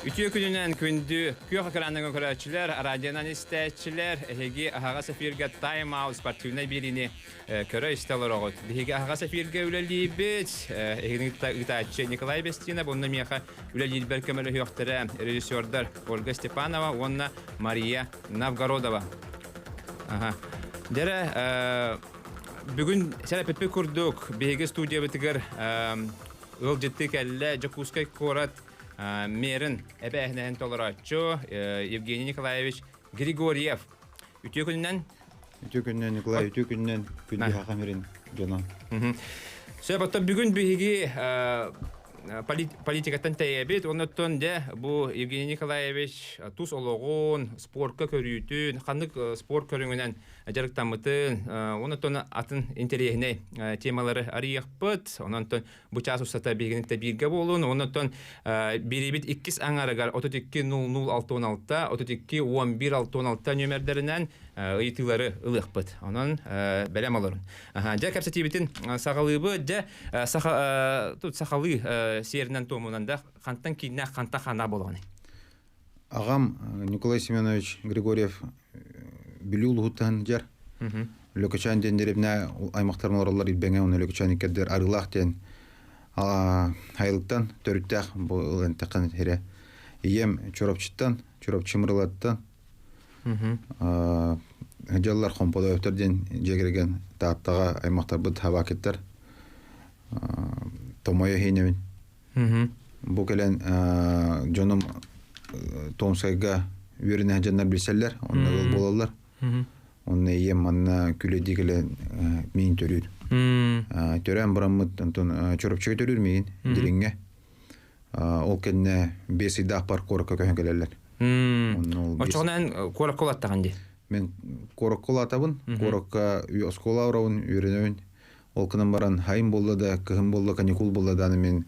Үтүө күнүнэн күндү күөх экранынан көрөөччүлэр, радионан истээччилэр, эһиги аһаҕас эфиргэ Time Out спортивнай биэриини көрө-истэ олороҕут. Биһиги аһаҕас эфиргэ үлэлиибит. Эһигини ыытааччы Николай Бестинов, онно миэхэ үлэлиирбэр көмөлөһүөхтэрэ режиссердар Ольга Степанова уонна Мария Новгородова. Аха. Дьэрэ, бүгүн сэрэппиппит курдук биһиги студиябытыгар ыалдьыттыы кэллэ Дьокуускай куорат мэрин эбээһинэһин толорооччу Евгений Николаевич Григорьев. Үтүө күнүнэн. Үтүө күнүнэн, Николай, үтүө күнүнэн, күндү Саха мэрин дьоно. Сөп, оттон бүгүн биһиги политикаттан тэйэбит. Оннуттан дьэ бу Евгений Николаевич тус олоҕун, спортка көрүүтүн, ханнык спорт көрүҥүнэн дьарыктаммытын, оннуттан атын интэриэһинэй темалары арыйыахпыт. Онон бу чаас устата биһигини бииргэ буолун. Оннуттан биэрибит иккис аҥарыгар 32 00 66 32 11 66 нүөмэрдэринэн ыйытыылары ылыахпыт. Онон бэлэм олорун. Дьэ кэпсэтиибитин саҕалыыбыт. Дьэ саха тут сахалыы сиэринэн туомунан да хантан кииннээх хантан хааннаах буолаҕыный? Аҕам Николай Семенович Григорьев Бүлүү улууһуттан дьар. Лөкөчөөн диэн дэриэбинэ аймахтарым олороллор Илбэҥэ уонна Лөкөчөөн иккэрдэр Арыылаах диэн айылыктан төрүттээх бу ынтаххан сирэ. Ийэм Чурапчыттан, Чурапчы Мырылаттан дьаллар Хомподоевтар диэн дьиэ кэргэн Тааттаҕа аймахтарбыт Хабакиттар Томойо иһинэбин. Бу кэлэн дьонум Томскайга үөрэнэ дьоннор билсэллэр, онно ыал буолаллар. Онно ийэм манна күлэдии кэлэн миин төрүүр. Төрөөн бараммыт, онтон Чурапчыга төрүүр миин, Дириҥҥэ. Ол кэннэ биэс ыйдаах пар куоракка көһөн кэлэллэр. Оччоҕунан куоракка улаттаҕын дии. Мен куоракка улаатабын, куоракка оскуола оробун, үөрэнэбин. Ол гынан баран хайым буолла да, кыһын буолла, каникул буолла даҕаны мин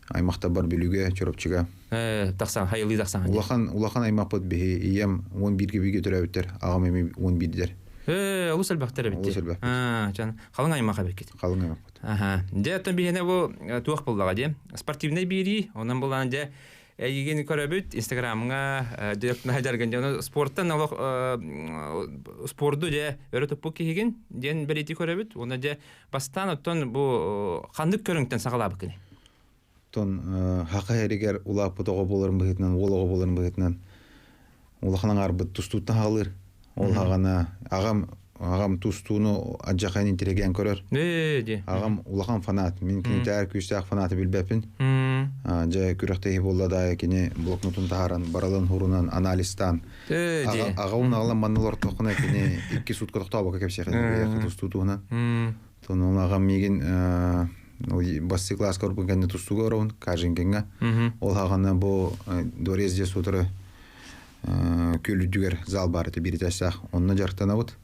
аймахтарбар Бүлүүгэ, Чурапчыга. Тахсан, хайылыы тахсан. Улахан улахан аймахпыт биһи ийэм 11-ге бииргэ төрөөбүттэр, аҕам эми 11-дер. Олус элбэхтэр эбит. Олус элбэхпит. Чан халыҥ аймах эбиккит. Халыҥ аймахпыт. Аха. Дьэ, оттон биһиэнэ бу туох буоллаҕа дии? Спортивнай биэрии, онон булан дьэ эйигин көрөбүт Инстаграмҥа дьаргын дьону спорттан олох спорду дьэ өрө туппут киһигин диэн бэлиэтии көрөбүт. Уонна дьэ бастаан оттон бу ханнык көрүҥтэн саҕалаабыккыный? Оттон хака эригэр улааппыт оҕо буоларын быһыытынан, уол оҕо буоларын быһыытынан улахан аҥаарбыт тустууттан хаалыр. Ол хаҕана аҕам аҕам тустууну адьахайын интириэһиргээн көрөр. Аҕам улахан фанат. Мин кинитээр күүстээх фанаты билбэппин. Дьэ күрэхтэһии буолла да кини блокнотун таһааран барылын хурунан анализтаан аҕабын аҕалан манна олортоххуна кини икки сутка тохтообокко кэпсиэхэ тустуу туһунан. Тон аҕам миигин бастыы класска орбун кэннэ тустууга оробун Кажинкиҥҥа. Ол хаҕана бу дворец дьиэ суутары күөл үрдүгэр зал баар этэ биир этээстээх. Онно дьарыктанабыт.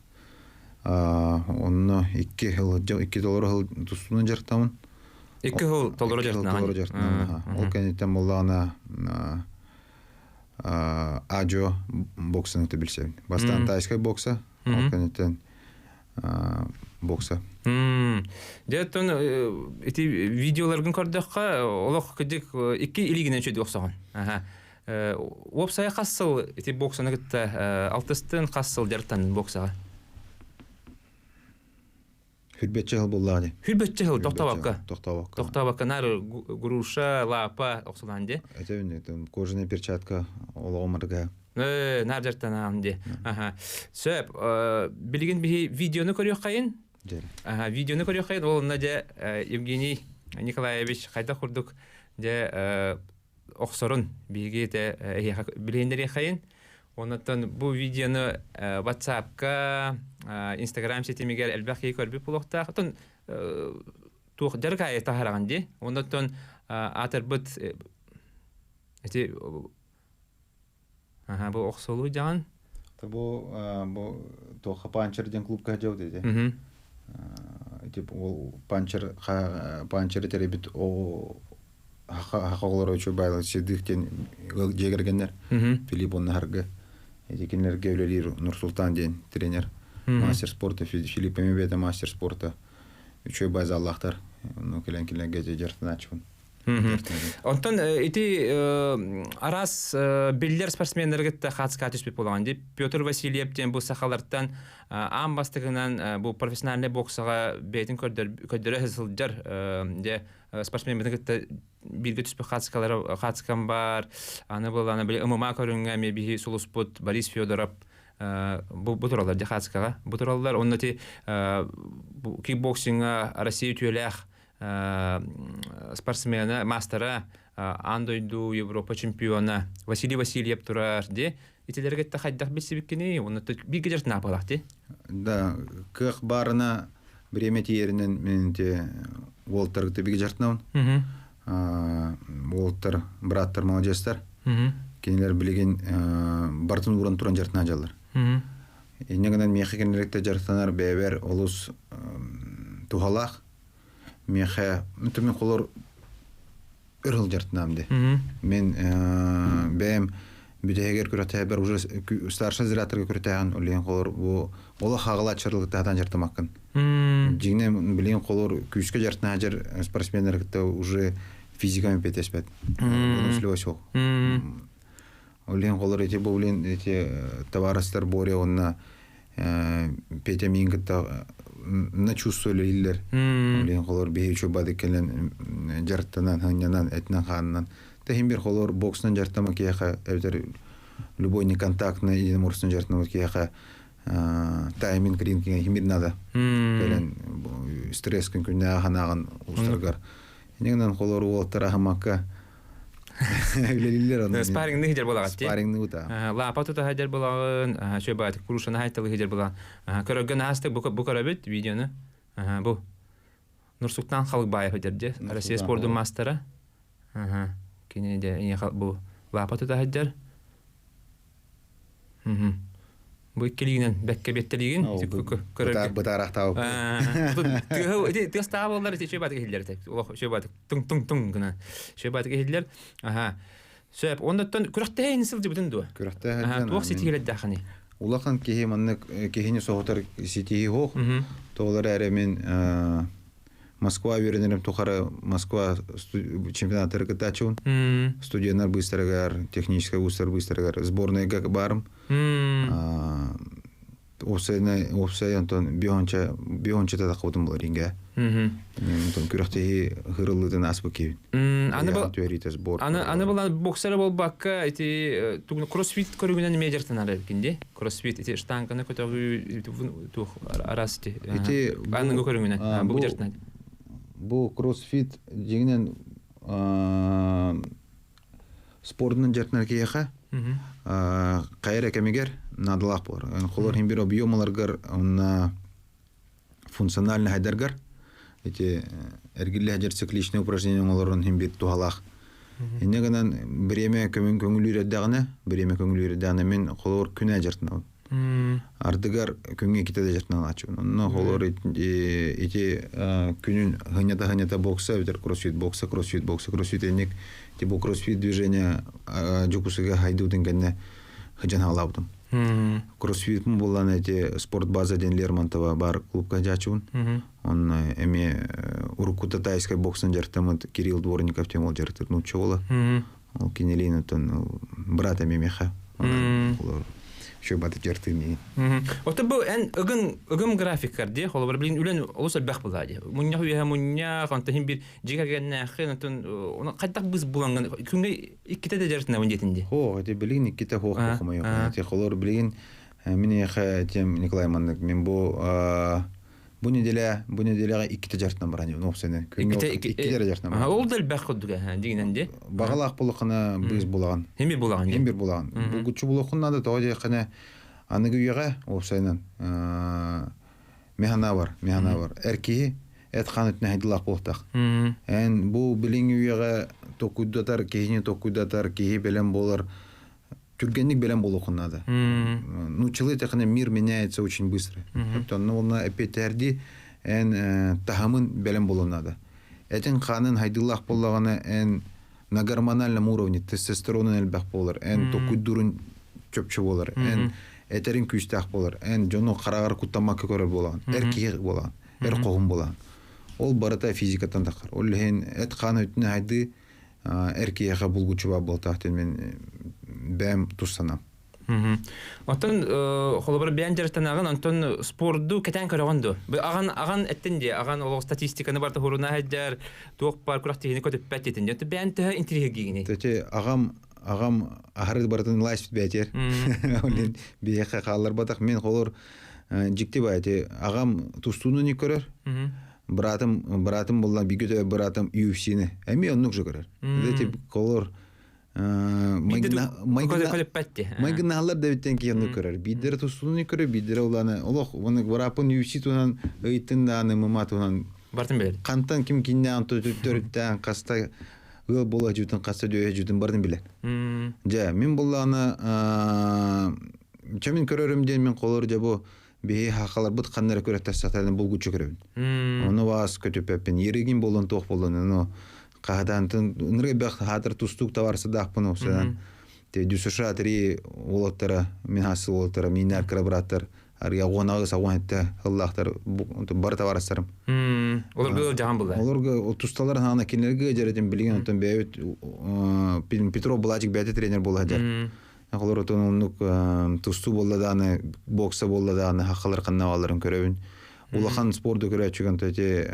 Онно икки сыл икки толору сыл тустуунан дьарыктаммын. Икки сыл толору дьарыктанан. Ол кэнниттэн буоллаҕына Аджо боксаны билсэбин. Бастаан тайскай бокса, ол кэнниттэн бокса. Дьэ, оттон ити видеоларгын көрдөххө, олох кырдьык икки илиигинэн үчүгэй охсоҕун. Уопсайа хас сыл ити боксаны кытта алтыстын хас сыл дьарыктаннын боксаҕа? Хүрбэччэ сыл буоллаҕа дии. Хүрбэччэ сыл тохтообокко. Тохтообокко. Тохтообокко наар груша, лапа охсулаан дии. Это кожаная перчатка олоҕум арга. Наар дьарыктанаам дии. Аха. Сөп, билигин биһи видеону көрүөххэйин. Аха, видеону көрүөххэйин. Ол онно дьэ Евгений Николаевич хайдах курдук дьэ охсорун биһиги этэ эһиэхэ билиһиннэриэххэйин. Оннуттан бу видеону WhatsApp-ка, Instagram ситимигэр элбэх киһи көрбүт буолуохтаах. Оттон туох дьарык аайы таһараҕын дии. Оннуттан аатырбыт ити аха бу охсолуу дьаҕан. Бу бу туохха панчер диэн клубка сылдьабыт ити. Ити ол панчер панчер тэрийбит хаха оҕолоро үчүгэй баайлар Сидых диэн дьиэ кэргэннэр Филипп уонна Харгы ити кинилэргэ үлэлиир Нурсултан диэн тренер мастер спорта Филипп эмиэ бэйэтэ мастер спорта үчүгэй базалаахтар ну кэлэн кинилэргэ дьарыктанааччыбын. Онтон ити араас биллэр спортсменнары кытта хаацка түспүт буолаҕын дии. Петр Васильев диэн бу сахалартан аан бастакынан бу профессиональнай боксаҕа бэйэтин көрдөрө сылдьар дьэ спортсменмытын кытта бииргэ түспүт хаацкалара хаацкам баар. Аны былаана били ММА көрүҥҥэ эмиэ биһи сулуспут Борис Федоров бу бу тураллар дьэ хаацкаҕа бу тураллар. Онно ити кикбоксиҥҥа Россия үтүөлээх спортсмена, мастера, аан дойду Европа чемпиона Василий Васильев турар ди. Итилерге та хайдах билсибиккини, онно бииргэ дьарытнаапалаах ди. Да, кыах баарына время тиэринен мен те уолтаргыты биге жартынабын. Уолтар, браттар молодецтар. Кинилер билигин бартын уран туран жартына жаллар. Инне гынан миэхэ кинилерте жартанар бэйэбэр олус тухалаах. Миэхэ мен холор өр сылдьартынаам ди. Мен бэйэм бүтэһигэр күрэхтэһэрбэр уже старший зряторга күрэхтэһэн улиэн холор бу ола хаҕала чарылыктаатан жартымаккын. Дьиҥнэ билигин холор күүскэ жартына жар спортсменнар кытта уже физикам петеспет. Выносливость суох. Олен холор эти бу блин эти товарыстар Боря онна Петя миин кытта на чувствовали иллер. Олен холор биһи чубады келен жартынан, ханнянан, этнен хааннан. Тахин бир холор бокснан жартама киэхэ эбэтэр любой неконтактный единоборствон жартама киэхэ тайминг ринкинге химир надо. Келен стресс күн күннää ханааган устаргар. Инегнен холор уолтара хамакка үлэлииллэр онно. Спаррингны хидер булагат ти. Спаррингны ута. Лапа тута хидер булагын, шөй баат курушана хайталы хидер булагын. Көрөгөн астык бу бу көрөбүт видеону. Бу Нурсултан Халыкбаев хидер же. Россия спордун мастера. Кини де бу лапа тута хидер. Бу иккилигинен бэккэ биэттэлигин бытаарахтаабы. Тыас таабыллар ити шөй баатык иһиллэр олох шөй баатык туң туң туң гына шөй баатык иһиллэр. Аха. Сөп, оннуттан күрэхтэһин сылдьыбытын дуо? Күрэхтэһин. Туох ситиһилэрдээххиний? Улахан киһи маннык киһини соһутар ситиһи хоох. Тоҕолор эрэ мин Москва үөрэнэрим тухары Москва чемпионаттары кыттааччыбын. Студенттар быыстарыгар, техническай вузтар быыстарыгар сборнайга баарым. Уопсайына уопсай онтон биохонча биохонча таххыбытым буолар ингэ. Онтон күрэхтэһии хырыллыытын ааспыт киһибин. Аны бу түһэриитэ сбор. Аны аны булан боксера болбакка ити кроссфит көрүҥүнэн эмиэ дьарыктанар эбиккин дии. Кроссфит ити штанганы көтөҕүү туох араас ити. Ити аныгы көрүҥүнэн бу дьарыктанар. Бу кроссфит дьиҥинэн спордунан дьарыктанар киһиэхэ хайа эрэ кэмигэр наадалаах буолар. Холор иһин бир объем ыларгар уонна функциональный хайдаргар ити эргиллэ сылдьар цикличное упражнение оҥолорун иһин бир туһалаах. Инньэ гынан бириэмэ көмүн көҥүлүүр эрдэҕинэ, бириэмэ көҥүлүүр эрдэҕинэ мин холобур күнэ дьарыктанабын. Ардыгар күҥҥэ иккитэ да дьарыктанааччыбын. Онно холобур ити күнүн хынньата-хынньата бокса эбэтэр кроссфит, бокса, кроссфит, бокса, кроссфит инник типа кроссфит движение Дьокуускайга хайдыбытын кэннэ сыдьан хаалаабытым. Кроссфитым буоллаан эти спортбаза диэн Лермонтова бар клубка дьааччыбын. Онно эмиэ уруккута тайскай боксан дьарыктаммыт Кирилл Дворников диэн уол дьарыктыыр нуучча уола. Ол кинилиин оттон брат эмиэ миэхэ. Еще баты дьартыын Ото бу эн ыгын ыгым графиккар дии холобур билин үлэн олус элбэх буолаа дии. Мунньах үөһэ мунньах, онтон иһин бир дьиэ кэргэннээххин, онтон ону хайдах быс булаҥҥын күҥҥэ иккитэ да дьарытынабын диэтин дии. Хоох, ити билигин иккитэ хоох хомойох. Ити холор билигин мин эйиэхэ тем Николай маннык мен бу бу неделя бу неделяҕа иккитэ дьарытынан баран ну сенен Иккитэ иккитэ эрэ дьарытынан баран. Ол да элбэх курдук дигинэн ди. Баҕалаах булахына быыс булаҕын. Хим бир булаҕын. Хим бир булаҕын. Булгуччу булуоххун наада тоҕо диэххинэ аныгы үйэҕэ уопсайынан механа бар, механа бар. Эр киһи эт-хаан өттүнэн хайдылаах буолуохтаах. Эн бу билиҥҥи үйэҕэ токуйдатар, киһини токуйдатар, киһи бэлэм буолар түргэнник бэлэм буолуоххун наада. Нууччалыы эттэххинэ мир меняется очень быстро. Онно уонна эппиэттээрдии эн таһымын бэлэм буолуон наада. Этин хаанын хайдыылаах буоллаҕына эн на гормональном уровне тестостеронун элбэх буолар, эн токуйдуурун чопчу буолар, эн этерин күүстээх буолар, эн дьону хараҕар куттаммакка көрөр буолаҕын, эр киһи буолаҕын, эр хоһун буолаҕын. Ол барыта физикаттан таххар. Ол иһин эт хаан өттүнэ хайды эр киһиэхэ булгуччу баар буолтаах диэн мен бэйэм тус санаам. Оттон холобур бэйэн дьарыктанаҕын, онтон спорду кэтээн көрөҕүн дуо? Аҕан аҕан эттин дии, аҕан олох статистиканы барыта хуруна сылдьар, туох баар күрэхтэһиини көтүппэт диэтин дии. Оттон бэйэн төһө интириэһиргиигиний? Төтө аҕам аҕам аһары барытын лайспит бээтиэр. Ол биһиэхэ хаалларбатах мен холор дьикти баайты аҕам тустууну не көрөр. Братым братым буллан бигэ братым UFC-ни эми оннук же көрөр. Эти колор майгынаһаллар да биттен киһи көрөр. Биддere тустууну көрөр, биддere уланы олох оны барапын UFC туһунан ыйыттын дааны мыма туһунан Бартын билэр. Хантан ким киннээн төрүттээн хаста ыал буола жутун хаста дөйө жутун барын билэр. Дьэ, мин буллаана чэ мин көрөрүм диэн мин холор дьэ бу биһи хахаларбыт ханна эрэ күрэхтэстэхтэринэ булгуччу көрөбүн. Ону баас көтүппэппин. Ерегин болон туох болон ону хаһатаантын ынырык элбэх хаатыр тустуук табаарысыдаахпын осынан те дюсуша три уолаттара мин хассы уолаттара миннэр кыра бырааттар арыйа уон аҕыс уон сэттэ сыллаахтар бары табаарыстарым. Олорго дьаһан булла. Олорго тусталар хаана кинилерге дьэрэтин билигин онтон бэйэбит Петров Былаачык бэйэтэ тренер буола сылдьар. Олор отон оннук тустуу буолла дааны, бокса буолла дааны хахалар ханна баалларын көрөбүн. Улахан спорду көрөөччүгэн эти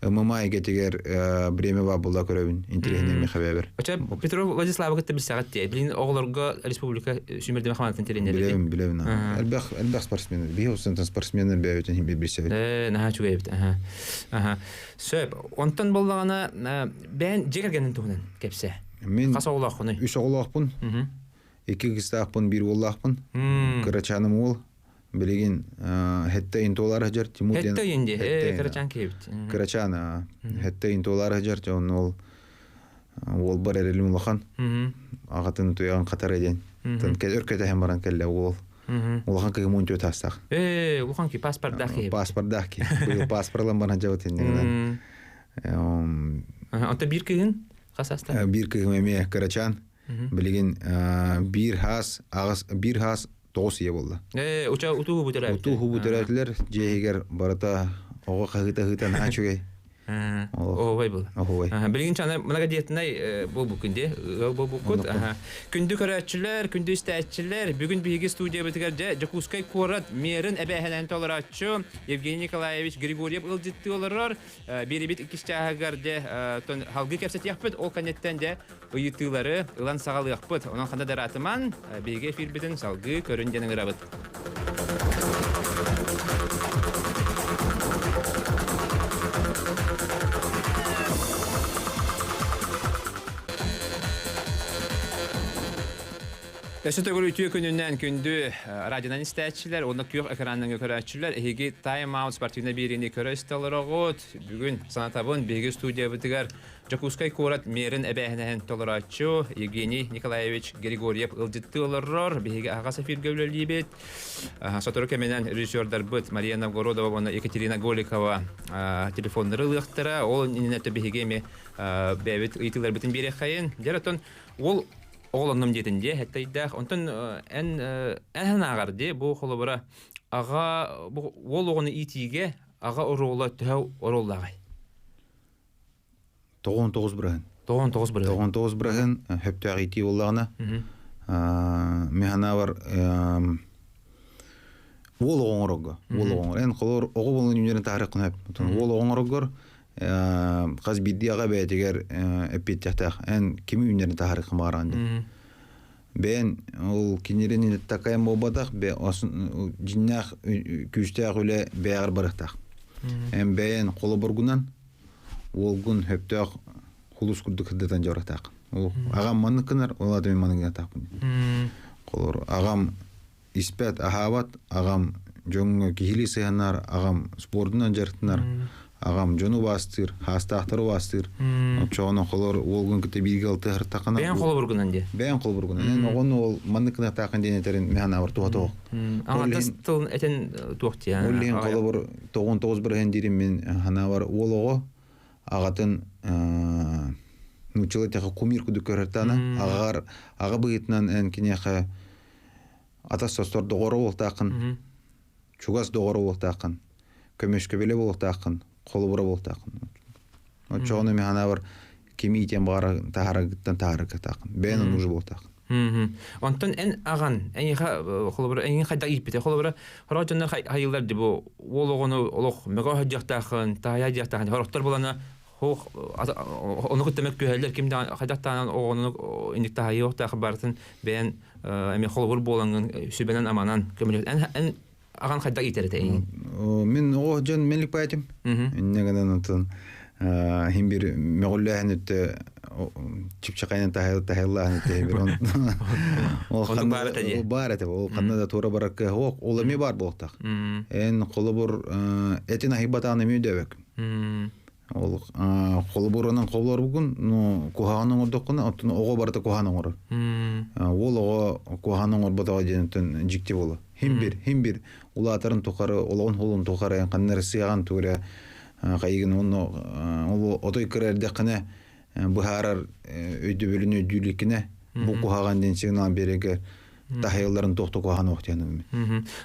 ММА эйгэтигэр время баар буолла көрөбүн интэриэһинэй миэхэ бэйэбэр. Оча Петров Владислава кытта билсэҕит дии. Билин оҕолорго республика сүүмэрдэмэ хамаандатын тренери. Билэбин, билэбин. Элбэх элбэх спортсмен. Биһи осунтан спортсменнар бэйэбитин хим билсэбит. Э, наһаа үчүгэй эбит. Аха. Аха. Сөп. Онтон боллаҕына бэйэн дьиэ кэргэнин туһунан кэпсээ. Мин Хас оҕолооххунуй? Үс оҕолоохпун. Икки кыстаахпын, биир уоллаахпын. Кырачааным уол. Билигин хэтте интолар сылдьар Тимур диэн. Хэтте инди. Э, кырачаан киһибит. Кырачаан хэтте интолар сылдьар онно ол уолбар эрэлим улахан. Аҕатын туйаҕын хатара диэн. Өр кэтэһэн баран кэллэ уол. Улахан кыһым он төрт астаах. Э, улахан ки паспордаах киһи. Паспордаах киһи. Быйыл паспорлан баран дьабыт иннигинэн. Онто биир кыһын хас астаах? Биир кыһым эмиэ кырачаан. Билигин биир хаас аҕыс биир хаас тоҕус ийэ буолла. Ээ, уча утуу хубу төрөөбүттэр. Утуу хубу төрөөтүлэр дьиэ иһигэр барыта оҕо хаһыыта-хаһыыта наһаа үчүгэй. Оһуобай был. Оһуобай. Билигин чана многодетнай буолбуккун дии, ыал буолбуккут. Күндү көрөөччүлэр, күндү истээччилэр, бүгүн биһиги студиябытыгар дьэ Дьокуускай куорат мэрин эбээһинэн толорооччу Евгений Николаевич Григорьев ыалдьыттыы олорор. Биэрибит иккис чааһыгар дьэ халгыы кэпсэтиэхпит, ол кэнниттэн дьэ ыйытыылары ылан саҕалыахпыт. Онон ханна да ыраатыман, биһиги эфирбитин салгыы көрүн диэн ыҥырабыт. Өссө төгүл үтүө күнүнэн күндү радионан истээччилэр уонна күөх экранынан көрөөччүлэр эһиги Time Out спортивнай биэриини көрө истэ олороҕут. Бүгүн санатабын биһиги студиябытыгар Дьокуускай куорат мэрин эбээһинэһин толорооччу Евгений Николаевич Григорьев ыалдьыттыы олорор. Биһиги аһаҕас эфиргэ үлэлиибит. Сотору кэминэн режиссердарбыт Мария Новгородова уонна Екатерина Голикова телефоннары ылыахтара. Ол иннинэ биһиги эми бэйэбит ыйытыыларбытын биэриэххэйин. Дьэр оттон ол оҕолоннум диэтин дии хэттайдаах. Онтон эн эн ааҕар дии бу холобура аҕа бу уол оҕону иитиигэ аҕа оруола төһө оруоллааҕый? 99 бырыһын. 99 бырыһын. 99 бырыһын хөптөөх иитии буоллаҕына мин санаабар уол оҕо оҥорорго уол оҕо оҥорор эн холоор оҕо буолан үүнэрин таһаарыаххын сөп уол оҕо оҥороргор хас биирдии аҕа бэйэтигэр эппиэттиэхтээх эн кими үүнэрин таһаарыаххын баҕараҕын диэн бэйэн ол кинилэрин такайан буолбатах дьиннээх күүстээх үлэ бэйэҕэр барыахтаах эн бэйэн холобургунан уолгун сөптөөх хулус курдук сырдатан дьарыктаах. Ол аҕам маннык гынар, ол аата мин маннык гынатаахпын. Холор аҕам испэт, аһаабат, аҕам дьоҥҥо киһилии сыһанар, аҕам спордунан дьарыктанар, аҕам дьону убаастыыр, хаастаахтары убаастыыр. Оччоҕуна холор уолгун кытта бииргэ алтыһартахына Бэйэҥ холобургунан диэ. Бэйэҥ холобургунан. Эн оҕону ол маннык гынатаахын диэн этэрин мин анаабар туһа тоҕо. Аҥардас тылын этэн туох диэн. Ол иһин холобур 99 бырыһыан диирим мин санаабар уол оҕо аҕатын нууччалыы эттэххэ кумир курдук көрөртаана аҕаҕар аҕа быһыытынан эн киниэхэ атас состор доҕоро буолтааххын чугас доҕоро буолтааххын. Көмүскөбүлэ буолуохтааххын, холобура буолуохтааххын. Оччоҕуна мин санаабар кими иитиэн баҕара таһаараргыттан таһаараргытааххын. Бэйэн оннук же буолуохтааххын. Онтон эн аҕан, эйиэхэ холобура, эйигин хайдах ииппитэ? Холобура, хорох дьоннор хайыллар ди бу уол оҕону олох мөҕө сылдьыахтааххын, таайа дьиэхтааххын. Хорохтор булана хоох ону кытта мөккүһэллэр ким да хайдах таанан оҕону инник таһайыахтаах барытын бэйэн эмиэ холобур буолаҥҥын сүбэнэн аманан көмөлөс. Эн эн аҕан хайдах иитэр этэ эйигин? Мин оҕо дьон мелик паэтим. Инне гынан онтон хим бир мөҕүллээһин өттө чыпчакайынан таһайлааһын өттө бир ол баар этэ баар этэ ол ханна да туора барарка ол ол эмиэ баар буолтах эн холобур этин аһыйбатаан эмиэ өйдөөбөккүн Ол холобурунан холобургун, ну, куһаҕан оҥордоххуна, оттон оҕо барыта куһаҕан оҥорор. Уол оҕо куһаҕан оҥорботоҕо диэн оттон дьикти буолар. Хим бир, хим бир улаатарын тухары, олоҕун холун тухары ханна эрэ сыаҕан тугу эрэ хайыгын онно ол отой кыра эрдэххинэ быһаарар өйдөбүлүн өйдүүлүккүнэ бу куһаҕан диэн сигнал биэрэргэ таһайылларын туох да куһаҕан уох диэн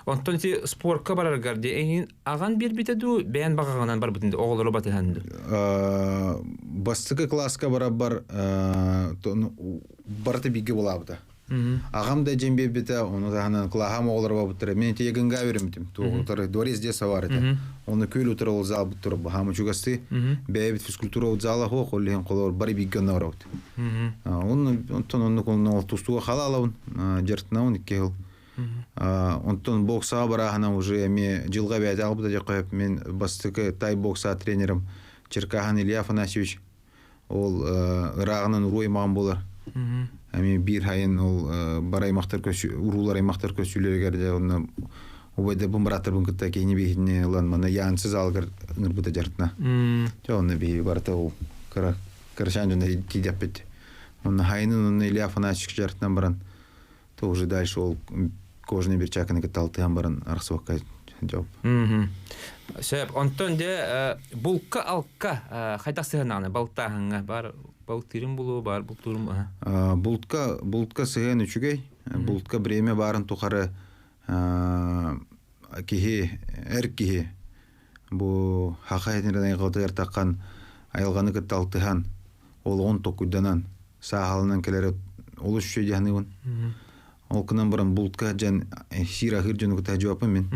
Онтон ити спортка бараргар ди эйин аҕан биэрбитэ дуу бэйэн баҕаҕынан барбытын оҕолору батыһан дуу Бастакы класска барарбар барыта бииргэ булаабыта. Аҕам да дьин биэрбитэ, ону таһынан кылааһам оҕолоро барбыттара. Мен ити ягынга беримитим. Туоҕутары дворец детства бар этэ. Оны күөл утары ол зал буттура баһаам учугасты. Бэйэбит физкультура зала хуох, ол иһин холоор бары бииргэ онно барабыт. Онтон оннук онно тустууга халаалабын, дьарыктанабын икки сыл. Онтон боксаҕа барааһынан уже эмиэ дьылҕа бэйэтэ аҕалбыта диэххэ мен бастакы тай бокса тренерим Черкахан Илья Афанасьевич ол ырааҕынан уруу аймаҕым буолар. Эми биир хайын ол бар аймахтар уруулар аймахтар көссүүлэригэр дьэ онно убайдарбын бырааттарбын кытта киһини биһини ылан манна Янцы залыгар ыҥырбыта дьарытына. Дьэ онно биһи барыта ол кыра кырачаан дьоно тиийдэппит. Онно хайынын онно Илья Афанасьевич дьарытынан баран то уже дальше ол кожаный перчатканы кытта алтыһан баран арахсыбакка дьоп. Сөп. Онтон де булка алка хайдах сыһынаҕына балтааһыҥҥа бар балтыырым булуу бар бултуурум Бултка бултка сыһыан үчүгэй. Бултка время баарын тухары киһи эр киһи бу хаха этинэрин айылҕатыгар таххан айылҕаны кытта алтыһан олоҕун токуйданан сааһыланан кэлэрэ олус үчүгэй дии саныыбын. Ол гынан баран бултка дьэн сиир аһыыр дьону кытта дьуоппун мин.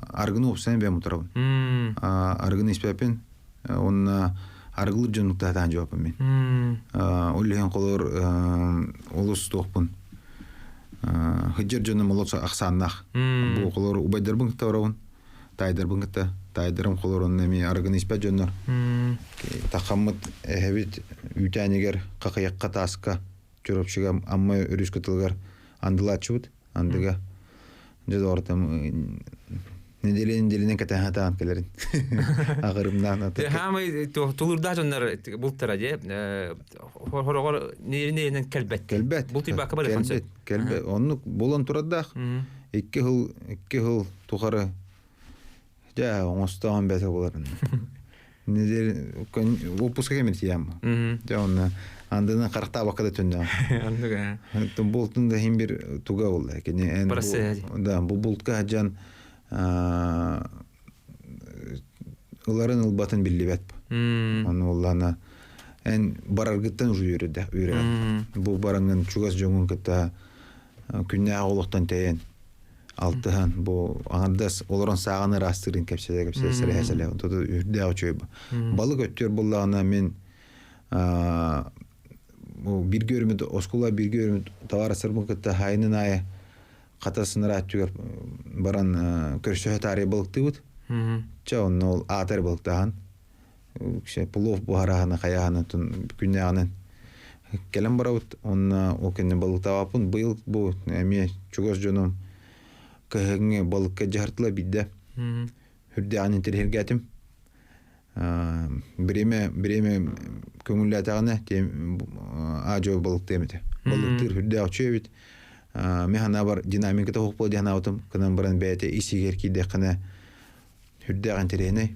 Аргыны уопсайан бэйэм утарабын. Аргыны испэппин. Уонна аргылыыр дьону кытта сатаан дьуоппун мин. Ол иһин холор олус туохпун. Хыдьар дьонум олус ахсааннаах. Бу холор убайдарбын кытта барабын. Таайдарбын кытта таайдарым холор онно эмиэ арыгыны испэт дьоннор тахаммыт эһэбит үүтээнигэр хахыйахха тааска Чурапчыга Амма өрүс кытылыгар андылааччыбыт андыга дьэ доҕортом неделя неделянан кэтэһэн сатаан кэлэрин аҕырымнаан Хаамай тулуурдаах дьоннор бултара дьэ хороҕор неринэн кэлбэт кэлбэт бултуйбакка барыхан кэлбэт кэлбэт оннук булан турардаах 2 сыл 2 сыл тухары дьэ оҥостоон бэтэ буларын отпуска кэмин тиийэм дьэ онно андынан харахтаабакка да түннэҕим бултун да иһин бир туга буолла кини эн да бу бултка сылдьан ыларын ылбатын биллибэт ону уллана эн бараргыттан уже үөрдэ үөрэ бу бараҥҥын чугас дьоҥҥун кытта күннээҕи олохтон тэйэн алтыһан бу аҥардас олорон сааҕын ыраастыырын кэпсэтэ кэпсэтэ сэлэһэ сэлэһэ онтото үрдээх үчүгэй балык өттүөр буоллаҕына мин бииргэ үөрэммит оскуола бииргэ үөрэммит табаарыстарбын кытта хайынын аайы хатас ыныраа өттүгэр баран көрсөһө таарыйа балыктыыбыт чэ онно ол аатар балыктааһын плов буһараһына хайаһына күннээҕинэн кэлэн барабыт уонна ол кэннэ балыктаабаппын быйыл бу эмиэ чугас дьонум кыһыҥҥы балыкка дьаһартыла биирдэ үрдээҕин интэриэһиргээтим бириэмэ бириэмэ көҥүллээтэҕинэ аа-дьуо балыктыам этэ балыктыыр үрдээх үчүгэй эбит мин санаабар динамиката суох буолуо дии санаабытым гынан баран бэйэтэ ис иһигэр киирдэххинэ үрдээх интэриэһинэй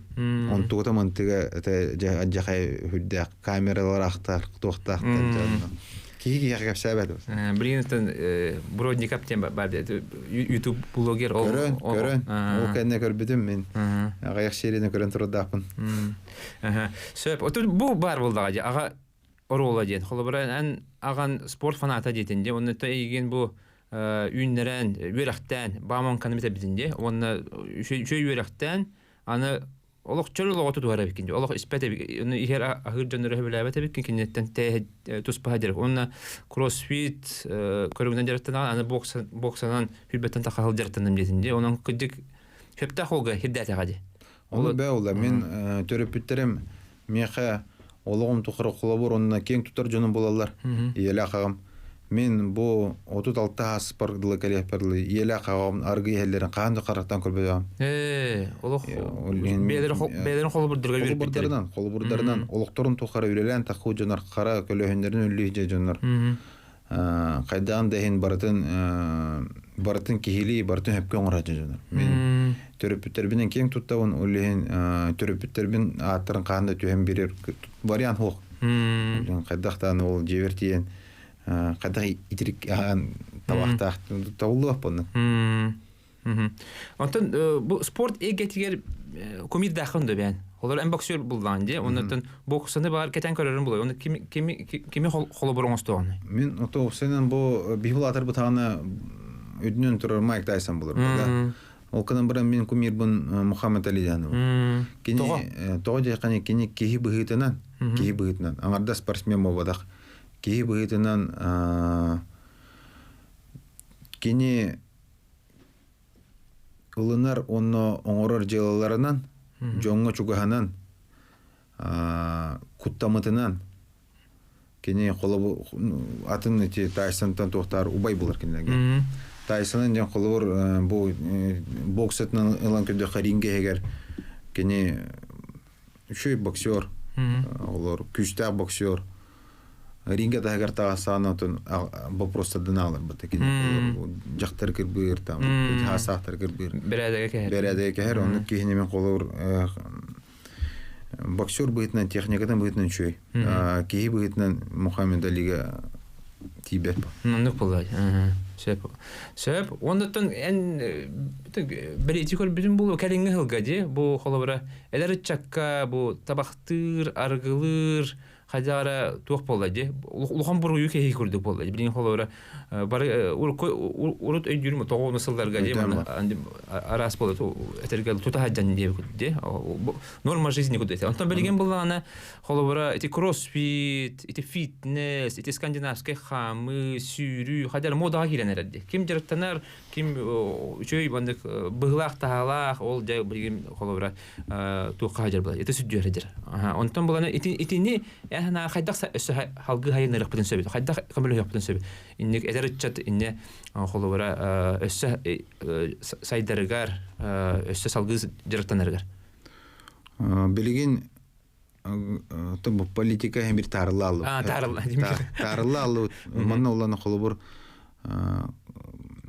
онтугута мантыга это дьэ алдьархай үрдээх камералар ахтар туохтаахтар дьонно. Киһи киһиэхэ кэпсээбэт. Билигин Бродников диэн бар YouTube блогер ол Көрөн, көрөн. Ол кэннэ көрбүтүм мин. Аҕыйах серияны көрөн турардаахпын. Сөп. Оту бу бар булдаҕа дии. Аҕа оруола диэн. Холобура эн аҕан спорт фаната диэтин дии. Онно эйигин бу үүннэрэн, үөрэхтээн, баамонканы бүтэрбитин дии. Уонна үчүгэй үөрэхтээн, аны олох чөл олоҕу тутуһар эбиккин дии. Олох испэт эбик. Ону иһэр аһыыр дьоннору сөбүлээбэт эбиккин киниттэн тээһэ туспаһа дьарык. Уонна кроссфит көрүҥүнэн дьарыктанаҕын, аны боксанан хүрбэттэн тахаһыл дьарыктанным диэтин дии. Онон кырдьык сөптөөх уолга хирдээтэҕэ дии. Ону бээ ула мин төрөппүттэрим миэхэ олоҕум тухары холобур онно киэҥ тутар дьонум буолаллар. Ийэлээх аҕам. Мин бу 36 ааспар дылы кэлиэхпэр дылы ийэлээх аҕам аргы иһэллэрин хаһан да харахтан көрбөтөҕүм. Ээ, олох бэйэлэрин холобурдарга үөрбүттэринэн, холобурдарынан олохторун тухары үлэлээн таххыы дьоннор хара көлөһүннэрин үллүү дьоннор хайдаан да иһин барытын барытын киһилии барытын сөпкө оҥорор дьоннор. Мин төрөппүттэрбинэн киэҥ туттабын, ол иһин төрөппүттэрбин ааттарын хаһан да түһэн биэрэр вариант суох. Хайдах даҕаны ол дьиэбэр тиийэн хайдах итирик аһаан табахтаах табыллыбаппын. Онтон бу спорт эйгэтигэр кумирдааххын да бээн. Олор эн боксер буллаан дии. Оннуттан боксаны баар кэтэн көрөрүн булай. Оны кими кими кими холобур оҥостоҕун? Мин ото сенен бу биһил атар бутаана үдүнэн турар Майк Тайсон булар да. Ол кынан баран мин кумирбын Мухаммед Али диэн. Кини тоҕо диэххэ кини киһи быһыытынан, киһи быһыытынан аҥардас спортсмен буолбатах. Киһи быһыытынан кини ылынар уонна оҥорор дьыалаларынан, дьоҥҥо чугаһынан, куттамытынан кини холобур атын ити Тайсонтан туохтаар убай булар кинилэргэ. Тайсонын диэн холобур бу боксатынан ылан көрдөххө рингэ иһигэр кини үчүгэй боксер, олор күүстээх боксер. Рингэ таһыгар таҕастаҕына отон вопростардан ааларбыта кини дьахтар кырбыыр там хаасаахтар кырбыыр. Бэрээдэгэ кэһэр. Бэрээдэгэ кэһэр. Оннук киһини мен холобур боксер быһыытынан техникатын быһыытынан үчүгэй. Киһи быһыытынан Мухаммед Алига тиийбэт. Оннук буолла. Сөп. Сөп. Оннуттан эн бэлиэтии көрбүтүм буолуо кэлиҥҥи сылга дии бу холобура эдэр ыччакка бу табахтыыр, арыгылыыр хайдах эрэ туох буолла дии улахан буруйу киһи курдук буолла дии билигин холобура бары урут өйдүүрүм тоҕо сылларга дии араас буолла этэргэ тута сылдьан диэбит дии норма жизни курдук этэ онтон билигин буллаҕына холобура ити кроссфит ити фитнес ити скандинавскай хаамыы сүүрүү хайдах эрэ модаҕа киирэн эрэр дии ким дьарыктанар ким үчүгэй маннык быһыылаах таһаалаах ол дьэ билигин холобура туохха сылдьар буолар ити сүддүөр сылдьар онтон буланы итини эн хайдах өссө халгыы хайыннарыахпытын сөбүт хайдах көмөлөһүөхпүтүн сөбүт инник эдэр ыччат инне холобура өссө сайдарыгар өссө салгыы дьарыктанарыгар билигин политика бир таарылла таарылла таарылла аллыбыт манна улана холобур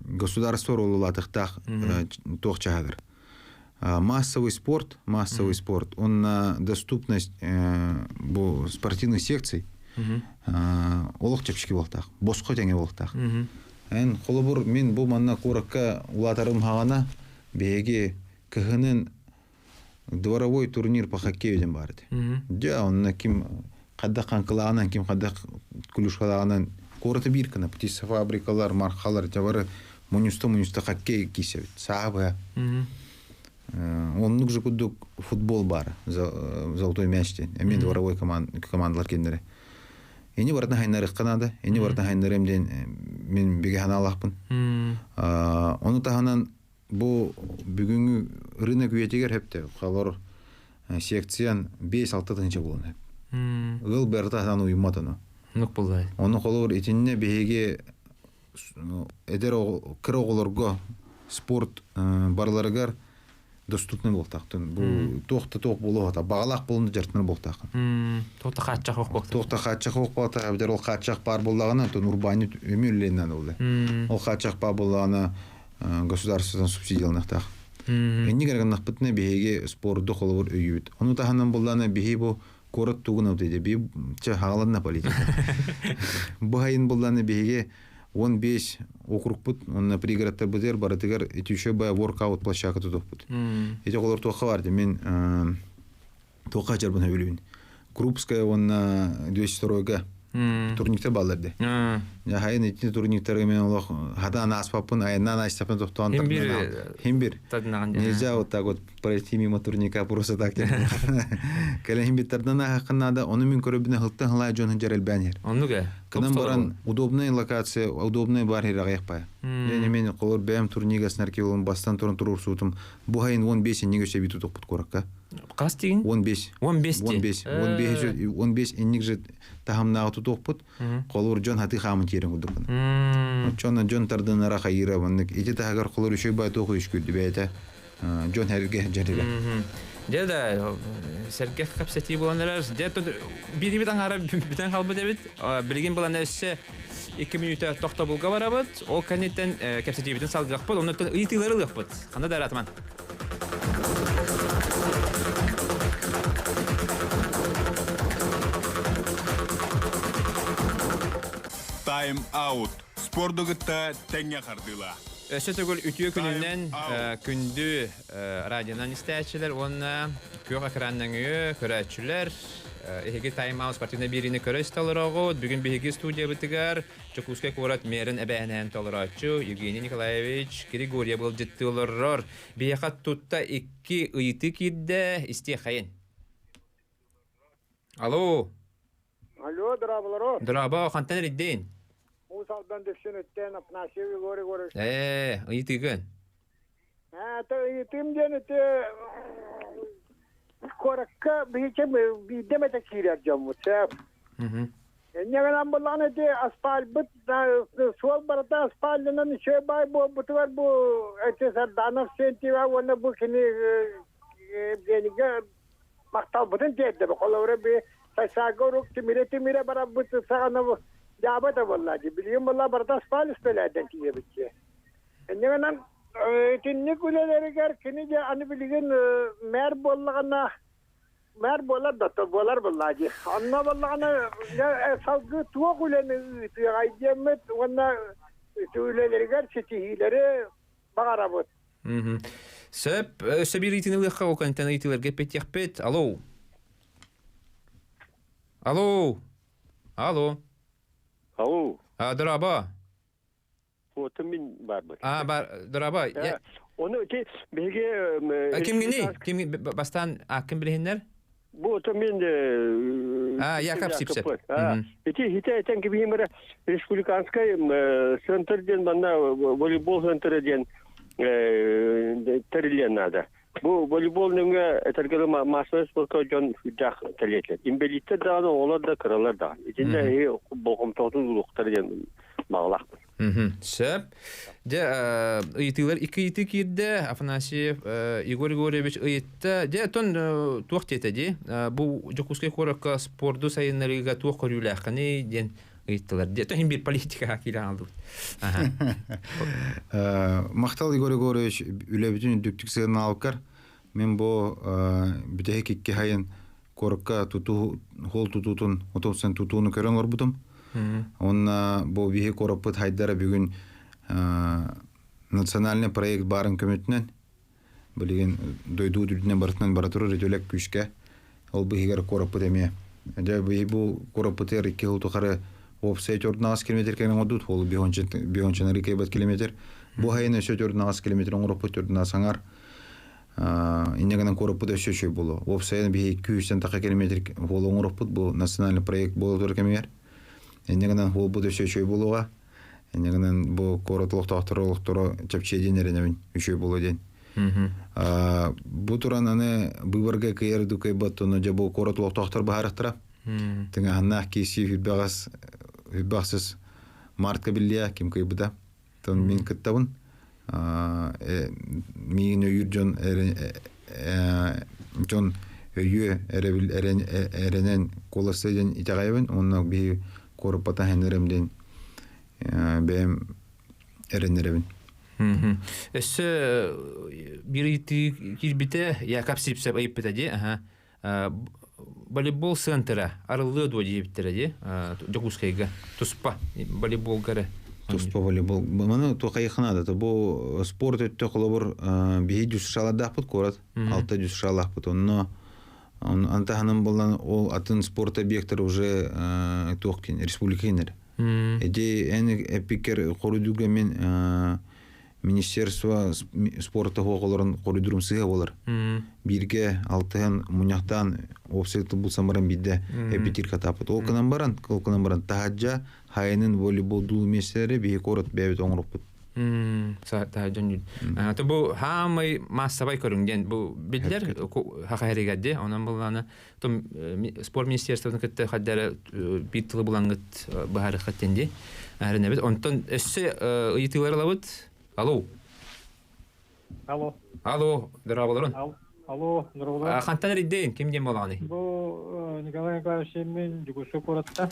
государство ролулаатыхтаах туох чаһагар массовый спорт массовый спорт он на доступность бу спортивных секций олох чэпчэки буолтаах босхо тэҥэ буолтаах эн холобур мин бу манна куоракка улаатарым хаҕана биһиги кыһынын дворовой турнир по хоккею диэн баар этэ. Дьэ, онно ким хайдах хаҥкылааҕынан, ким хайдах клюшкалааҕынан куораты биир гына птицефабрикалар, мархалар, дьэ бары мунньуста-мунньуста хоккей киисэбит. Саабыа. Оннук же курдук футбол баар, золотой мяч диэн. Эмиэ дворовой командалар кинилэри. Ини барытын хайнарыахха наада. Ини барытын хайнарыам диэн мин бигэ санаалаахпын. Ону таһынан Бу бүгүҥҥү рынок үйэтигэр хэптэ халор секциян 5-6 тыһыынча буолан хэп. Ыал барыта саан уйуммат ону. Оннук буоллай. Ону холобур итиннэ биһиги эдэр кыра оҕолорго спорт барыларыгар доступный буолтаахтын. Бу туох да туох буолуо баҕалаах буолун дьарыктанар буолтааххын. Туох да хааччах ох буолтаах. Туох да хааччах ох буолтаах эбэтэр ол хааччах баар буоллаҕына, то урбаанньыт өмү үлэлэнэн олла. Ол хааччах баар буоллаҕына государствотан субсидияланыахтаах. Инник эрэ гыннахпытына биһиги спорду холобур өйүүбүт. Ону таһынан буллаана биһи бу Куорат тугун аутыйда би чэ хааланна политика. Бу хайын булланы биһиги 15 округпут онно пригородтарбытыгар барытыгар итүүшө бай воркаут площадка тутуохпут. Ити олор туохха барды мен туохха ачарбын сөбүлүүбүн. Крупская уонна 202-га турниктар бааллар ди. Хайын итини турниктарга мен олох хатаан ааспаппын, айаннаан аастаппын тохтоон Хим бир. Нельзя вот так вот пройти мимо турника просто так. Кэлэн хим биттардан аахаххын наада, ону мин көрөбүнэ хылтан хылай дьон хынжар элбээн иһэр. Оннук ээ. Кынан баран удобная локация, удобная бар хир аҕыйах баай. Дьэ мен холор бэйэм турнига снарки болон бастан туран туруорсуутум. Бу хайын 15 инник өссө бит тутукпут куоракка. Хас тигин? 15. 15 15. 15 15 инник же таһымнааҕы тутуохпут. Холур дьон хаты хаамын тиэрин курдукпун. Оччоно дьон тардынара хайыра маннык ити таһыгар холур үчүгэй бай туох үскүрдү бэйэтэ дьон эргэ дьэрилэ. Дьэ да сэргэх кэпсэтии буолан эрэр. Дьэ биирибит аҥаара бүтэн хаалбыт эбит. Билигин булан өссө 2 мүнүүтэ тохтобулга барабыт. Ол кэнниттэн кэпсэтиибитин салгыахпыт. Оннуттан ыйытыылары ылыахпыт. Ханна да аратыман. Тайм-аут. Спорду кытта тэҥҥэ хардыыла. Өссө төгүл үтүө күнүнэн күндү радионан истээччилэр уонна күөх экран нөҥүө көрөөччүлэр эһиги тайм-аут спортивнай биэриини көрө истэ олороҕут. Бүгүн биһиги студиябытыгар Дьокуускай куорат мэрин эбэһинэһин толорооччу Евгений Николаевич Григорьев ыалдьыттыы олорор. Биһиэхэ тутта икки ыйытыы киирдэ, истиэхэйин. Алло. Алло, дорооболоро. Дорообо, хантан эрийдин? Уус Алдан Дүпсүнүттэн Афанасьев Егор Егорович. Ыйытыыгын. Это ыйытыым диэн ити куоракка биһичэ биирдэ эмэтэ киирэр дьоммут сөп. Инньэ гынан буллаҕына ити аспаальбыт суол барыта аспаалланан үчүгэй баай буолбутугар бу эти Сарданов Сентьева уонна бу кини Евгенийгэ махталбытын тиэрдэбит. Холобура би Сайсаарга урук тимирэ-тимирэ барарбыт саҕана дьаабы да буолла дии. Билигин буолла барыта аспаал үспэлээрдэн тиийэбит дии. Инньэ гынан итинник үлэлэригэр кини дьэ аны билигин мэр буоллаҕына мэр буолар да буолар буоллаа дии. Онно буоллаҕына салгыы туох үлэни ыытыаҕай диэммит уонна ити үлэлэригэр ситиһиилэри баҕарабыт. Сөп, өссө биир ыйытыыны ылыахха ол кэнниттэн ыйытыыларга эппиэттиэхпит. Алло. Алло. Алло. Алло. Дорообо. Фото мин барбыт. А, бар, дорообо. Оны ити биһиги Кимгини? Ким бастаан ааккын билиһиннэр? Бу ото мен А, Яков Сипсеп. Ити хите этен кибихимere республиканскай центр диэн манна волейбол центры диэн тэриллиэн наада. Бу волейбол нөҥүө этэргэ массовай спортка дьон сүрдээх тэлиэтилэр. Инбэлииттэр даҕаны, оҕолор да, кыралар даҕаны. Итиннэ эһиги болҕомтоҕутун уруохтар диэн баҕалаахпын. Сөп. Дьэ, ыйытыылар икки ыйытыы киирдэ. Афанасьев Егор Егорович ыйытта. Дьэ, оттон туох диэтэ дии? Бу Дьокуускай куоракка спорду сайыннарыыга туох көрүүлээххиний диэн ыйыттылар. Дьэ, иһин биир политикаҕа киирэн алдыбыт. Махтал Егор Егорович үлэбитин үрдүктүк сыаналаабыккар. Мен бу бүтэһик икки хайын куоракка тутуу холл тутуутун отопсен тутууну көрөн олорбутум. Онна бу биһи куораппыт хайдара бүгүн национальный проект баарын көмөтүнэн билигин дойду үрдүнэн барытынан бара турар үтүлэк күүскэ ол быһыгар куораппыт эмиэ. Дьэ биһи бу куораппытыгар икки сыл тухары уопсай 4 километр кэлэн оҥордут, ол 5 километр километр. Бу хайын өссө 4 километр оҥороппут 4 саҥар Инньэ гынан куораппыт өссө үчүгэй буолуо. Уопсайынан биһи 200 таха километр хуол оҥороппут бу национальный проект буола турар кэмигэр. Инньэ гынан хуолбут өссө үчүгэй буолуоҕа. Инньэ гынан бу куорат олохтоохторо олохторо чэпчиэ диэн эрэнэбин үчүгэй буолуо диэн. Бу туран аны быыбарга кыайар ду кыайбат ону дьэ бу куорат олохтоохтор быһаарыахтара. Тыҥааһыннаах киирсии хүрбэҕэс хүрбэҕсис мартка биллиэ ким кыайбыта. Тон мин кыттабын. Миигин өйүүр дьон дьон өйүө эрэбил эрэнэн куоласта диэн итэҕэйэбин уонна биһи куораппата хэнэрем диэн бэйэм эрэнэрэбин. Өссө биир ыйытыы киирбитэ Яков Сипсев ыйыппыта дии. волейбол центра арыллыа дуо диэбиттэрэ дии Дьокуускайга туспа волейболга эрэ. Туспа волейбол. Маны туохайыхына да бу спорт өттө холобур биһи дюсшаладаахпыт куорат алта дюсшалаахпыт онно антаһанан болан ол атын спорт объекттар уже туох республика кинер. Эти эн эпикер хорудуга мен министерство спорта хоҕолорун хорудурум сыһа болар. Бирге алтыһан муньахтаан уопсай булсан баран бидде эпитир катапыт. Ол кынан баран, ол кынан баран таһаджа хайынын волейбол дуу меселери биһи корот бэбит оҥороппут. Таһаджан То бу хаамай массабай көрүҥ диэн бу биллэр хахаһэригэрди онон буллаана том спорт министерствотын кытта хаддара биир тылы булангыт баһарыххат дии. Арынабит. Онтон өссө ыйытыылар ылабыт. Алло. Алло. Алло, дорооболорун. Алло, дорооболорун. Хантан эрийдин? Ким диэн буолаҕыный? Бу Николай Николаевич мен Дьокуускай куоратта.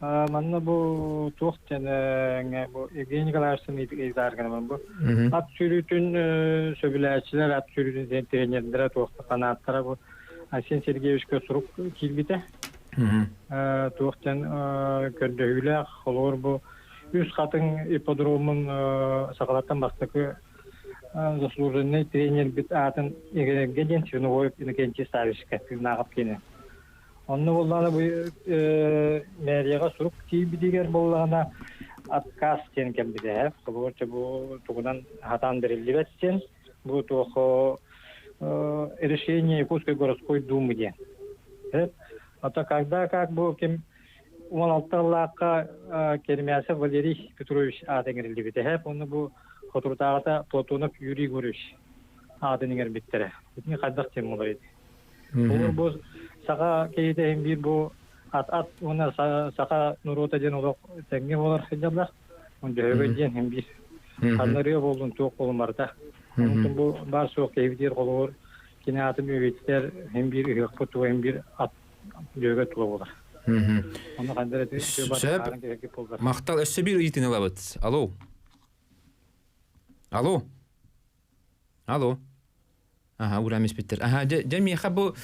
Манна бу туох диэн бу Евгений Николаевичтан ыйытаар гынабын бу. Ат сүүрүүтүн сөбүлээччилэр, ат сүүрүүтүн тренердэрэ туох фанаттара бу Айсен Сергеевичка сурук киирбитэ. Туох диэн көрдөһүүлээх холобур бу Үс Хатыҥ ипподромун сахалартан бастакы заслуженный тренербит аатын иҥэрэргэ диэн Свиновоев Иннокентий Савичка тыыннааҕап кини. Онно буоллаҕына бу мэрияҕа сурук тиийбитигэр буоллаҕына отказ диэн кэлбитэ. Холобур бу тугунан хатаан бэриллибэт диэн бу туох решение Якутской городской думы диэн. А то когда как бу ким 16 сыллаахха Кермясов Валерий Петрович аата иҥэриллибитэ. Эһээп уонна бу соторутааҕыта Платонов Юрий Егорович аатын иҥэрбиттэрэ. Итини хайдах диэн буолар Олор бу саха киһитэ иһин биир бу ат-ат уонна саха норуота диэн олох тэҥҥэ буолар сылдьаллар. Он дьөһөгөй диэн иһин биир ханна ырыа буоллун туох буолун барыта. Онтон бу баар суох киһибитигэр холобур кини аатын үөбүттэр иһин биир ыһыахпыт туга иһин биир ат дьүөгэ тула буолар. Онно хандар Сөп. Махтал өссө биир ыйытыыны ылабыт. Алло. Алло. Алло. Аха, уурам испиттэр. Аха, дьэ, дьэ миэхэ бу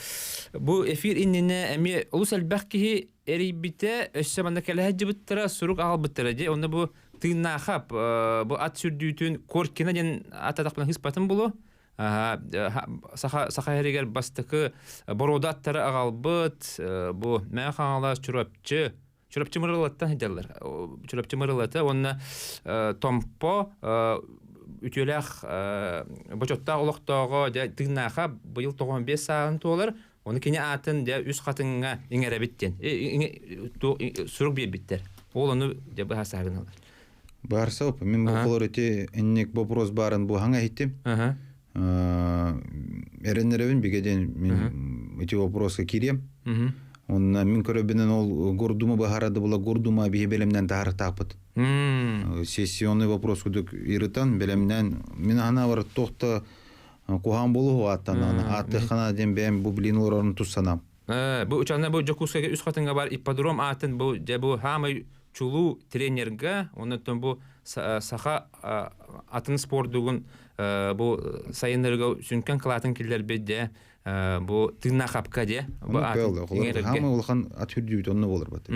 бу эфир иннинэ эмиэ олус элбэх киһи эрийбитэ, өссө манна кэлэ сылдьыбыттара, сурук аҕалбыттара дьэ. Онно бу тыыннаахап, бу ат сүрдүүтүн Коркина диэн ат атахпына хыспатын булу. Саха саха сиригэр бастакы боруода аттары аҕалбыт бу Мэҥэ Хаҥалас Чурапчы Чурапчы Мырылаттан сылдьаллар. Чурапчы Мырылата уонна Томпо үтүөлээх бочуоттаах олохтооҕо дьэ тыыннааха быйыл 95 сааһын туолар. Ону кини аатын дьэ үс хатыҥҥа иҥэрэбит диэн сурук биэрбиттэр. Ол ону дьэ быһа саарыналар. Барсов, мин бу холор ити инник вопрос баарын бу хаҥа иһиттим. Эрэннэрэбин бигэ диэн мин ити вопроска киириэм. Онна мин көрөбүнэн ол Гордума баһарады була Гордума биһи бэлэмнэн таһарытааппыт. Сессионный вопрос кудук ирытан бэлэмнэн мин ана бар тохта куһаан болуһу аттан аттыхана диэн бэйэм бу билин олорорун туссанам. Бу учанна бу Дьокуускайга үс хатыҥа бар ипподром аатын бу дьэ бу хаамай чулуу тренергэ оннуттан бу саха атын спордугун бу сайыннарыга сүҥкэн кылаатын киллэрбит дьэ бу тыыннаах хапка дьэ бу хаамай улахан ат үрдүүбүт онно болар бат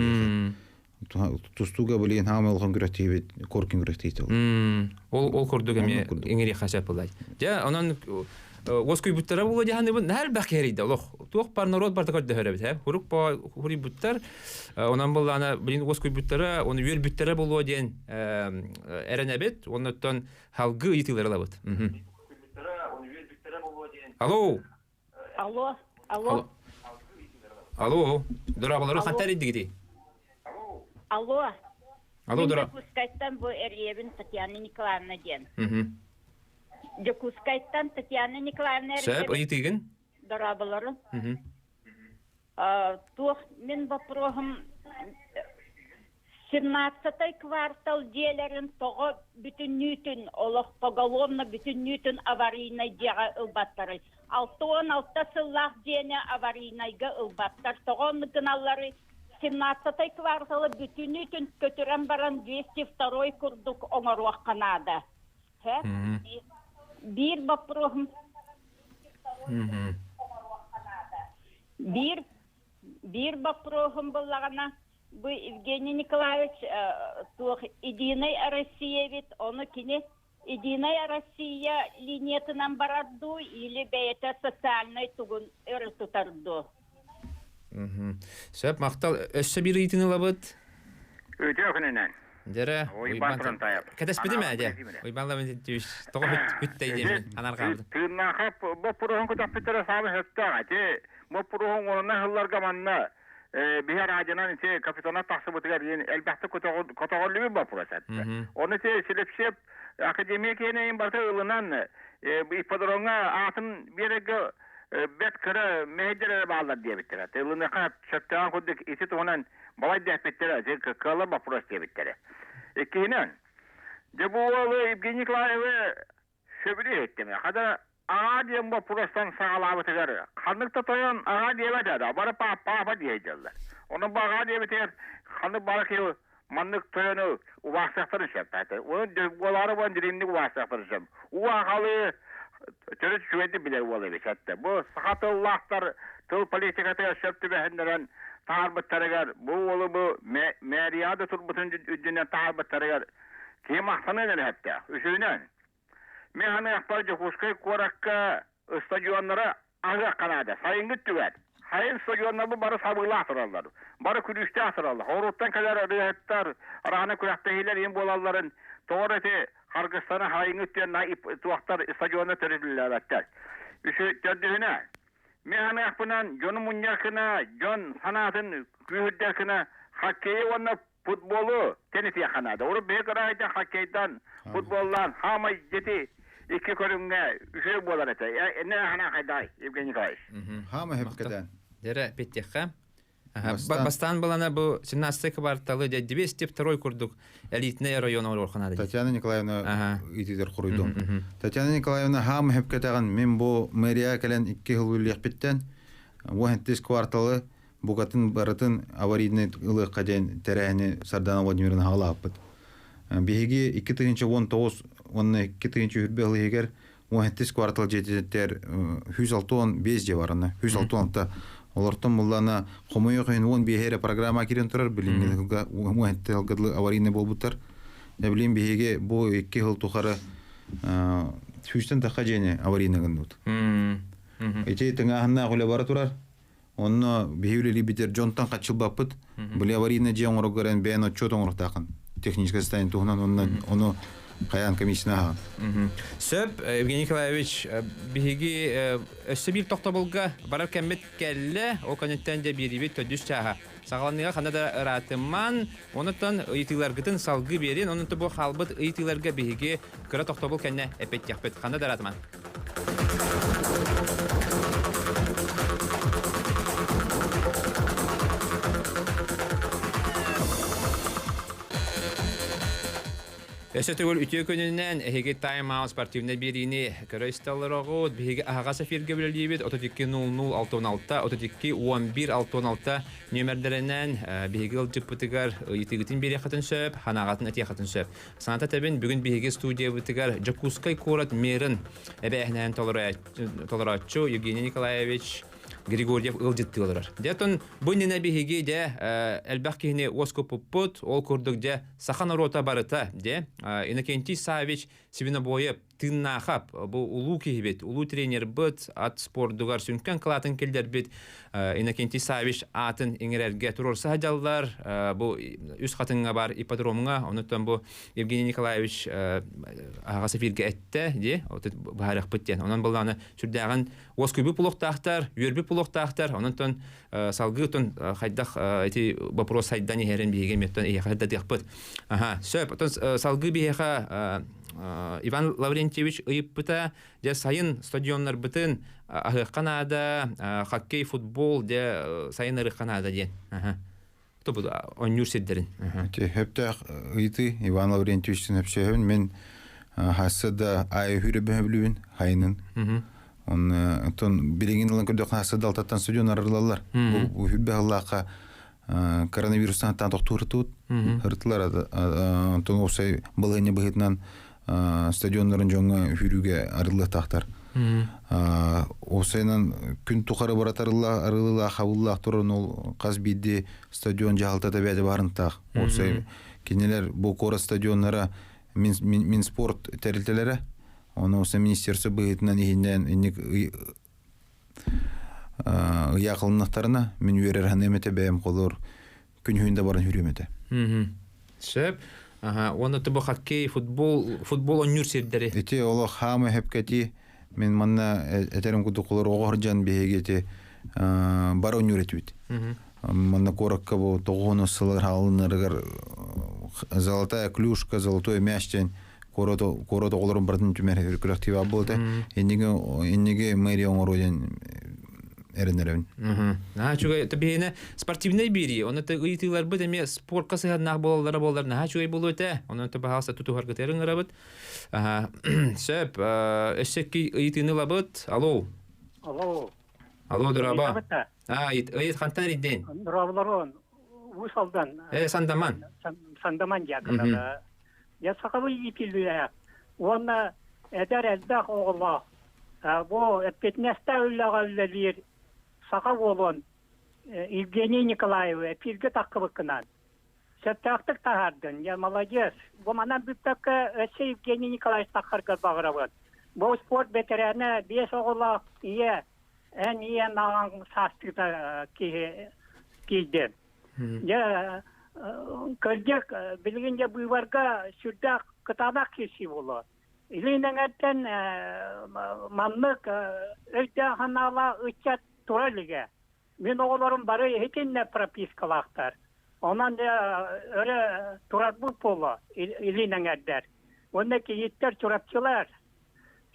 тустууга билигин хаамай улахан күрэхтиибит коркин күрэхтиит ол ол курдук эмиэ иҥириэххэ сөп булай дьэ онон уоскуйбуттара буолуо дьаһаныбын наһаа элбэх киһи олох туох бар норуот барыта көрдөһөр эбит ээ хурук по хуруйбуттар онон буоллаана билин уоскуйбуттара оны үөрбүттэрэ буолуо диэн эрэнэбит оннуттан халгы ыйытыылары ылабыт алло Алло, алло. Алло, дорабалары хантан эрийдигитий? Алло. Алло, дора. Дьокуускайтан бу эрийэбин Татьяна Николаевна диэн. Дьокуускайтан Татьяна Николаевна Сөп, ыйытыыгын? Дорооболорун. Туох мин боппуруоһум 17 квартал дьиэлэрин тоҕо бүтүннүүтүн олох поголовно бүтүннүүтүн аварийнай дьиэҕэ ылбаттарый? 66 сыллаах дьиэни аварийнайга ылбаттар. Тоҕо оннук гыналларый? 17 кварталы бүтүннүүтүн көтүрэн баран 202 курдук оҥоруохха наада. Биир боппуруоһум. Биир биир боппуруоһум буллаҕына, бу Евгений Николаевич туох Единый Россия эбит, ону кини Единая Россия линиятынан барар дуу или бэйэтэ социальнай тугун өрө тутар дуу? Сөп, махтал. Өссө биир ыйытыыны ылабыт. Үтүө күнүнэн. Дьэрэ, Уйбаан Турантаев. Кэтэспитим ээ, дьэ. Уйбаан Лаврентьевич, тоҕо бүттэй диэмин анарҕаабытым. Тыыннаахап боппуруоһун көтөхпүттэрэ саамай сөптөөх. Ити боппуруоһун уонна сылларга манна биһи радионан ити капитана тахсыбытыгар диэн элбэхтик көтөҕүллүбүт боппуруос этэ. Оны ити Силипсиэп академия киэнэйин барыта ылынан ипподромҥа аатын биэрэргэ бэрт кыра мэһэйдэр эрэ бааллар диэбиттэрэ. Ылыныахха сөптөөҕүн курдук ити туһунан балай да эппиттэрэ, ити кыаллар боппуруос диэбиттэрэ. Иккиһинэн, дьэ бу уолу Евгений Николаевы сөбүлүү иһиттим. Хата аҕаа диэн боппуруостан саҕалаабытыгар ханнык да тойон аҕаа диэбэт да, бары паапа диэйдэллэр. Онон бу аҕаа диэбитигэр ханнык бары киһи маннык тойону убаастыахтарын сөп. Оны буолаары буолан дириҥник убаастыахтарын сөп. Уу аҕалыы төрүт үчүгэйдик билэр уол эбит. Бу саха тыллаахтар тыл политикатыгар сөп түбэһиннэрэн таһаарбыттарыгар бу уолу бу мэрияда турбутун үрдүнэн таһаарбыттарыгар киһи махтаныан эрэ сөптөөх. Үсүһүнэн, Мин саныахпар Дьокуускай куоракка стадионнары аһыахха наада. Сайыҥҥы өттүгэр. Сайын стадионнарбыт бары сабыылаах тураллар. Бары күлүүстээх тураллар. Хоруттан кэлэр ырыаһыттар, араана күрэхтэһиилэр иһин буолалларын тоҕо эрэ ити харгыстана сайыҥҥы өттүгэр туохтар стадионна төрүтүллээбэттэр. Үсү төрдүһүнэ. Мин саныахпынан дьону мунньар гына, дьон санаатын күүһүрдэр гына хоккейы уонна футболу тэнитиэххэ наада. Урут биһи кыраайдан хоккейдан, футболлаан хаамай дети икки көрүҥҥэ үчүгэй буолар этэ. Энне ханаа хайдай, Евгений Николаевич? Хаама хэпкэдэн. Дэрэ петтеххэ. Бастаан балана бу 17 кварталы дьэ 202 курдук элитный район орорханады. Татьяна Николаевна итидер хоруйдум. Татьяна Николаевна хаама хэпкэтэҕин мен бу мэрия кэлэн икки жыл үллэхпиттен 12 кварталы букатын барытын аварийнай ылыахха диэн тэрээһини Сардана Владимировна хаалааппыт. Биһиги 2019 уонна 2020 сыл иһигэр 17 квартал дьиэтиттэр 165 дьиэ барана 166 олортон буллана хомойуох иһин 15 эрэ программа киирэн турар билиҥҥи сылга 17 сылга дылы аварийнай буолбуттар. Билин биһиги бу икки сыл тухары сүүстэн тахха дьиэни аварийнай гынныбыт. Ити тыҥааһыннаах үлэ бара турар. Онно биһи үлэлиибитер дьонтон хаччылбаппыт. Били аварийный дьиэ оҥорорго эрэн бэйэн отчуот оҥоруохтааххын. Техническое состояние туһунан онно ону хайаан комиссияны аһаҕын. Сөп, Евгений Николаевич, биһиги өссө биир тохтобулга барар кэммит кэллэ. Ол кэнниттэн дьэ биэриибит төрдүс чааһа. Саҕаланыыга ханна да ыраатымман, онуттан ыйытыыларгытын салгыы биэрин, онон бу хаалбыт ыйытыыларга биһиги кыра тохтобул кэннэ эппиэттиэхпит. Ханна да ыраатыман. Өссө төгүл үтүө күнүнэн эһиги Time Out спортивнай биэриини көрө истэллэр Биһиги аһаҕас эфиргэ үлэлиибит 32 00 66 32 11 66 нүөмэрдэринэн биһиги ыалдьыппытыгар ыйытыыгытын биэриэххитин сөп, ханаҕатын этиэххитин сөп. Саната тэбин бүгүн биһиги студиябытыгар Дьокуускай куорат мэрин эбээһинэһин толорооччу Евгений Николаевич Григорьев ыалдьыттыы олорор. Дьэ, бу иннинэ биһиги дьэ элбэх киһини уоскуппуппут, ол курдук дьэ саха норуота барыта дьэ Иннокентий Савич Свинобоев Тыыннаахап бу улуу киһибит, улуу тренербыт, ат спордугар сүҥкэн кылаатын киллэрбит Иннокентий Савич аатын иҥэрэргэ туруорса сылдьаллар. Бу үс хатыҥҥа бар ипподромҥа, онуттан бу Евгений Николаевич аһаҕас эфиргэ эттэ дии, быһаарыахпыт диэн. Онон былааны сүрдээҕин уоскуйбут булуохтаахтар, үөрбүт булуохтаахтар. Онон салгыы отон хайдах ити вопрос сайдан иһэрин биһиги эмиэттэн эһиэхэ сырдатыахпыт. Аха, сөп. Отон салгыы биһиэхэ Иван Лаврентьевич ыйыппыта, дьэ сайын стадионнарбытын аһыахха наада, хоккей, футбол, дьэ сайын ырыахха наада диэн. Аха. Тобу оонньуур сирдэрин. Хөптөөх ыйытыы Иван Лаврентьевичтин өпсөһөбүн. Мен хасса да айы хүрэ бөһөблүбүн хайынын. Онтон билигин ылан көрдөххө хасса да алтаттан стадион арылаллар. Бу хүрбэ хыллаахха коронавирустан тохтууртуут ырытылар онтон уопсай балаһыанньа быһыытынан стадионнарын дьоҥҥо хүрүүгэ арыллыахтаахтар. Осайынан күн тухары баратарылла арылылаах хабыллаах туран ол хас биирдии стадион дьаһалтата бэйэтэ баарынтаах. Осай кинилэр бу куорат стадионнара Минспорт тэрилтэлэрэ. Ону осы министерство быһыытынан иһинэн инник ыйаахылыннахтарына мин үөрэр ханыам этэ бэйэм холор күнүһүн да баран хүрүөм этэ. Сөп. Аха, уонна бу хоккей, футбол, футбол онньуур сирдэри. Ити олох хаама хөпкэти мен манна этерим курдук олор оҕо сылдьан биһиги ити бар онньуур этибит. Манна куоракка бу тоҕуһун сыллар хаалынарыгар золотая клюшка, золотой мяч диэн куорат куорат оҕолорун барытын түмэр күрэхтии буолта. Инниги инниги мэрия оҥоруо диэн эрэнэрэбин. Наһаа үчүгэй. Биһиэнэ спортивнай биэрии. Оны ыйытыыларбыт эмиэ спортка сыһыаннаах буолаллара буоллар наһаа үчүгэй буолуо этэ. Онон баһаалыста тутуһаргытыгар ыҥырабыт. Сөп. Өссө ыйытыыны ылабыт. Алло. Алло. Алло, дороба. А, ыйыт хантан эрийдин? Дорабаларон. Уус Алдан. Э, Сандаман. Сандаман дьаакылара. Я сахабы иитиллиэ. Уонна эдэр элбэх оҕолоох. Бу эппиэтинэстээх үлэҕэ үлэлиир саха уолун Евгений Николаевы эпииргэ таххыбыккынан сөптөөхтүк таһаардын. Я молодец. Бу манан бүппэккэ өссө Евгений Николаевич таххаргар баҕарабын. Бу спорт бэтэрээнэ биэс оҕолоох ийэ эн ийэн аҕаҥ саастыыта киһи киирдин. Дьэ, кырдьык, билигин дьэ быыбарга сүрдээх кытаанах киирсии буолуо. Илин эҥэртэн маннык өйдөөх-санаалаах ыччат тура илигэ. Мин оҕолорум бары итиннэ пропискалаахтар. Онон өрө турарбыт буолуо илин эҥэрдэр. Уонна кийииттэр чурапчылар.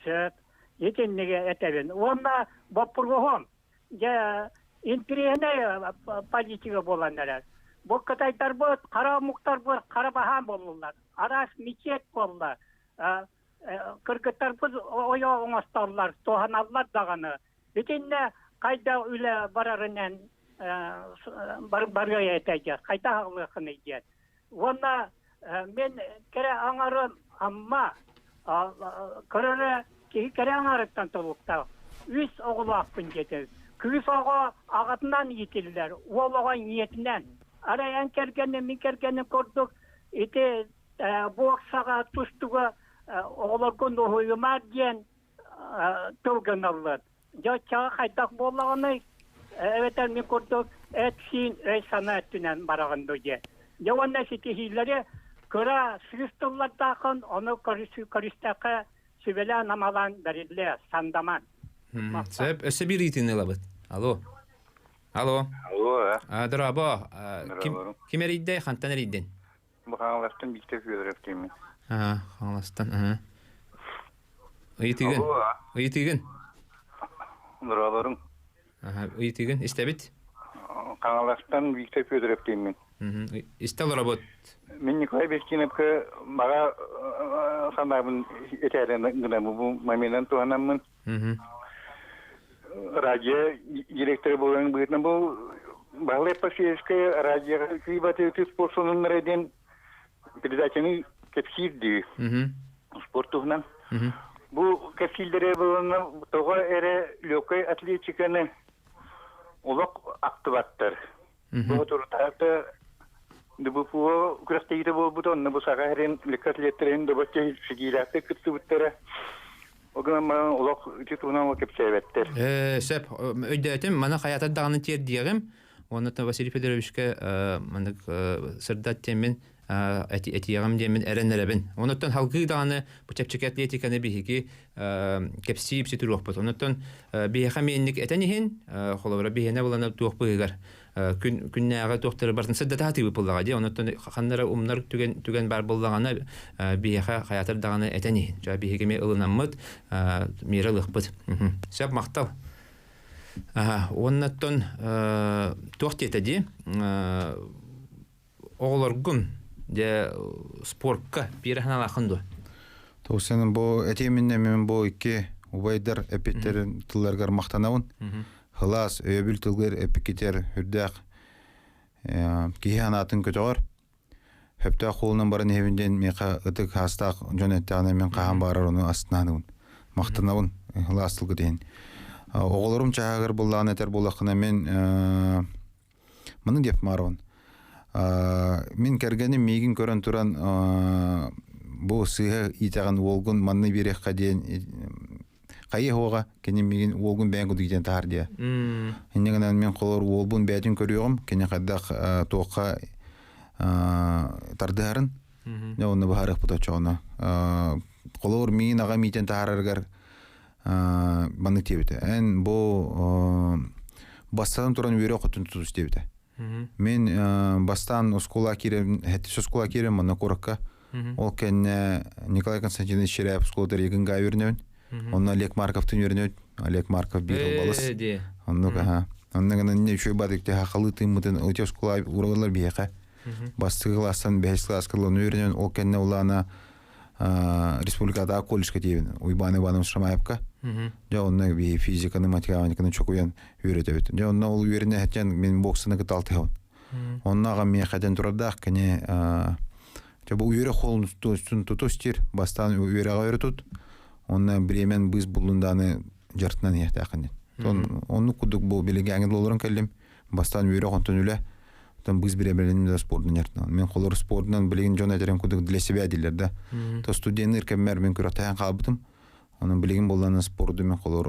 Сөп. Итинниги этэбин. Уонна боппуруоһум дьэ интэриэһинэй политика буолан эрэр. Бу кытайдарбыт, хара омуктарбыт хара баһаам буоллулар. Араас мечеть буолла. Кыргыттарбыт ойо оҥостоллор, туһаналлар даҕаны. Итиннэ хайда үлэ барарынан барыа этэ диэн, хайдах аҕылыаххыный диэн. Уонна мен кэрэ аҥарым Амма көрөрө киһи кэрэ аҥарыттан толуктаах. Үс оҕолоохпун диэтэ. Кыыс оҕо аҕатынан иитиллэр, уол оҕо ийэтинэн. Арай эн кэргэним, мин кэргэним курдук ити буоксаҕа тустуга оҕолоргун уһуйумаар диэн тыл гыналлар. Дьэ оччоҕо хайдах буоллаҕыный? Эбэтэр мин курдук эт-сиин, өй-санаа өттүнэн бараҕын дуу диэн. Дьэ уонна ситиһиилэри кыра сыыс тыллардааххын, ону көрүстэххэ сүбэлээн-амалаан бэриллиэ, сандаман. Сөп, өссө биир ыйытыыны ылабыт. Алло. Алло. Алло. Дорообо. Ким, ким эрийдэй, хантан эрийдин? Бу Хаҥаластан Бииктэр Федоров диэммин. Аа, Хаҥаластан, аһа. Ыйытыгын. Ыйытыгын. Дорооборум. Аха, ыйытыгын истэбит. Хаҥаластан Виктор Федоров диэммин. Истэ олоробут. Мин Николай Бескиновка баҕа санаабын этээрин гынаммын бу моментан туһанаммын. Радио директоры буолан быһыытынан бу Баһылай Пасеевская радиоҕа кыйбаты спорт сонуннара диэн передачаны кэпсиир дии спорт туһунан. Бу кэпсииллэрэ буолана тоҕо эрэ легкай атлетиканы олох актыбаттар. Бу турутаата ДБПО күрэхтэһиитэ буолбута, онно бу Саха сирин легкай атлеттэрин добоччу ситиилээхтик кыттыбыттара. Ол гынан баран олох ити туһунан кэпсээбэттэр. Сөп, өйдөөтүм, маны хайаатар даҕаны тиэрдиэҕим. Уонна Василий Федоровичка маннык сырдат диэммин этиэҕим диэммин эрэнэрэбин. Онуттан салгыы даҕаны бу чэпчэки атлетиканы биһиги кэпсии туруохпут. Онуттан биһиэхэ миэнник этэн иһин, холобура биһиэнэ булана туох быһыгар күн күннээҕи туохтары барытын сырдата сатыыбыт буоллаҕа дии. Онуттан ханнара умнар түгэн түгэн баар буоллаҕына биһиэхэ хайатар даҕаны этэн иһин. Дьэ биһиги эмиэ ылынаммыт, миэрэ ылыахпыт. Сөп махтал. Уоннаттан туох диэтэ дии оҕолоргун дьэ спортка биир ханалааххын дуо? Тоҕусенын бу этиэминнэ мен бу икки убайдар эппиттерин тылларыгар махтанабын. Хылаас өйөбүл тылгыр эппиккитер үрдээх киһи санаатын көтөҕөр. Хөптөөх хуолунан баран иһэбин диэн миэхэ ытык хаастаах дьон эттэҕинэ мин хаһан баарар ону астынааныбын. Мактанабын лаастылгы дейин. Оҕолорум чааһыгар буллаан этер буллахына мен маны деп марон. Мин кэргэним миигин көрөн туран бу сыыһа иитэҕин уолгун манны биэриэххэ диэн хайы хуоҕа кини миигин уолгун бэйэн кудук диэн таһар диэ. Инньэ гынан мин холор уолбун бэйэтин көрүөҕүм кини хайдах туохха тардыһарын дьэ онно быһаарыахпыт оччоҕуна. Холобур миигин аҕам иитэн таһаарарыгар маннык диэбитэ. Эн бу бастатан туран үөрэх хотун тутус диэбитэ. Мин бастаан оскуола киирэн, хэттис оскуола киирэн манна куоракка. Ол кэннэ Николай Константинович Черяев оскуолатыгар Егынга үөрэнэбин. Онно Олег Марковтын үөрэнэбит. Олег Марков биир балыс. Оннук аха. Онно гынан үчүгэй бадык хахалы тыыммытын өтө оскуола уралар биһиэхэ. Бастакы класстан бэһис класска үөрэнэн ол кэннэ улаана республикатааҕы колледжка тиийэбин Уйбаан Иванович Шамаевка. Дьэ онно биһи физиканы, математиканы чокуйан үөрэтэбит. Дьэ онно ол үөрэнэ сылдьан мин боксаны кытта алтыһабын. Онно аҕам миэхэ этэн турардаах кини дьэ бу үөрэх холун тутус диир бастаан үөрэҕэ өрө тут онно бириэмэн быыс буллун дааны дьартынан иһиэхтээххин диэн. Оннук курдук бу билигин олорон кэллим. Бастаан үөрэх онтон үлэ Оттон быыс бирэбэлэним да спордун яртынан. Мен холор спордунан билигин дьон этерин кудук для себя дилер да. То студеннер кэммэр мен күрэхтэһэн хаалбытым. Онон билигин болланы спорду мен холор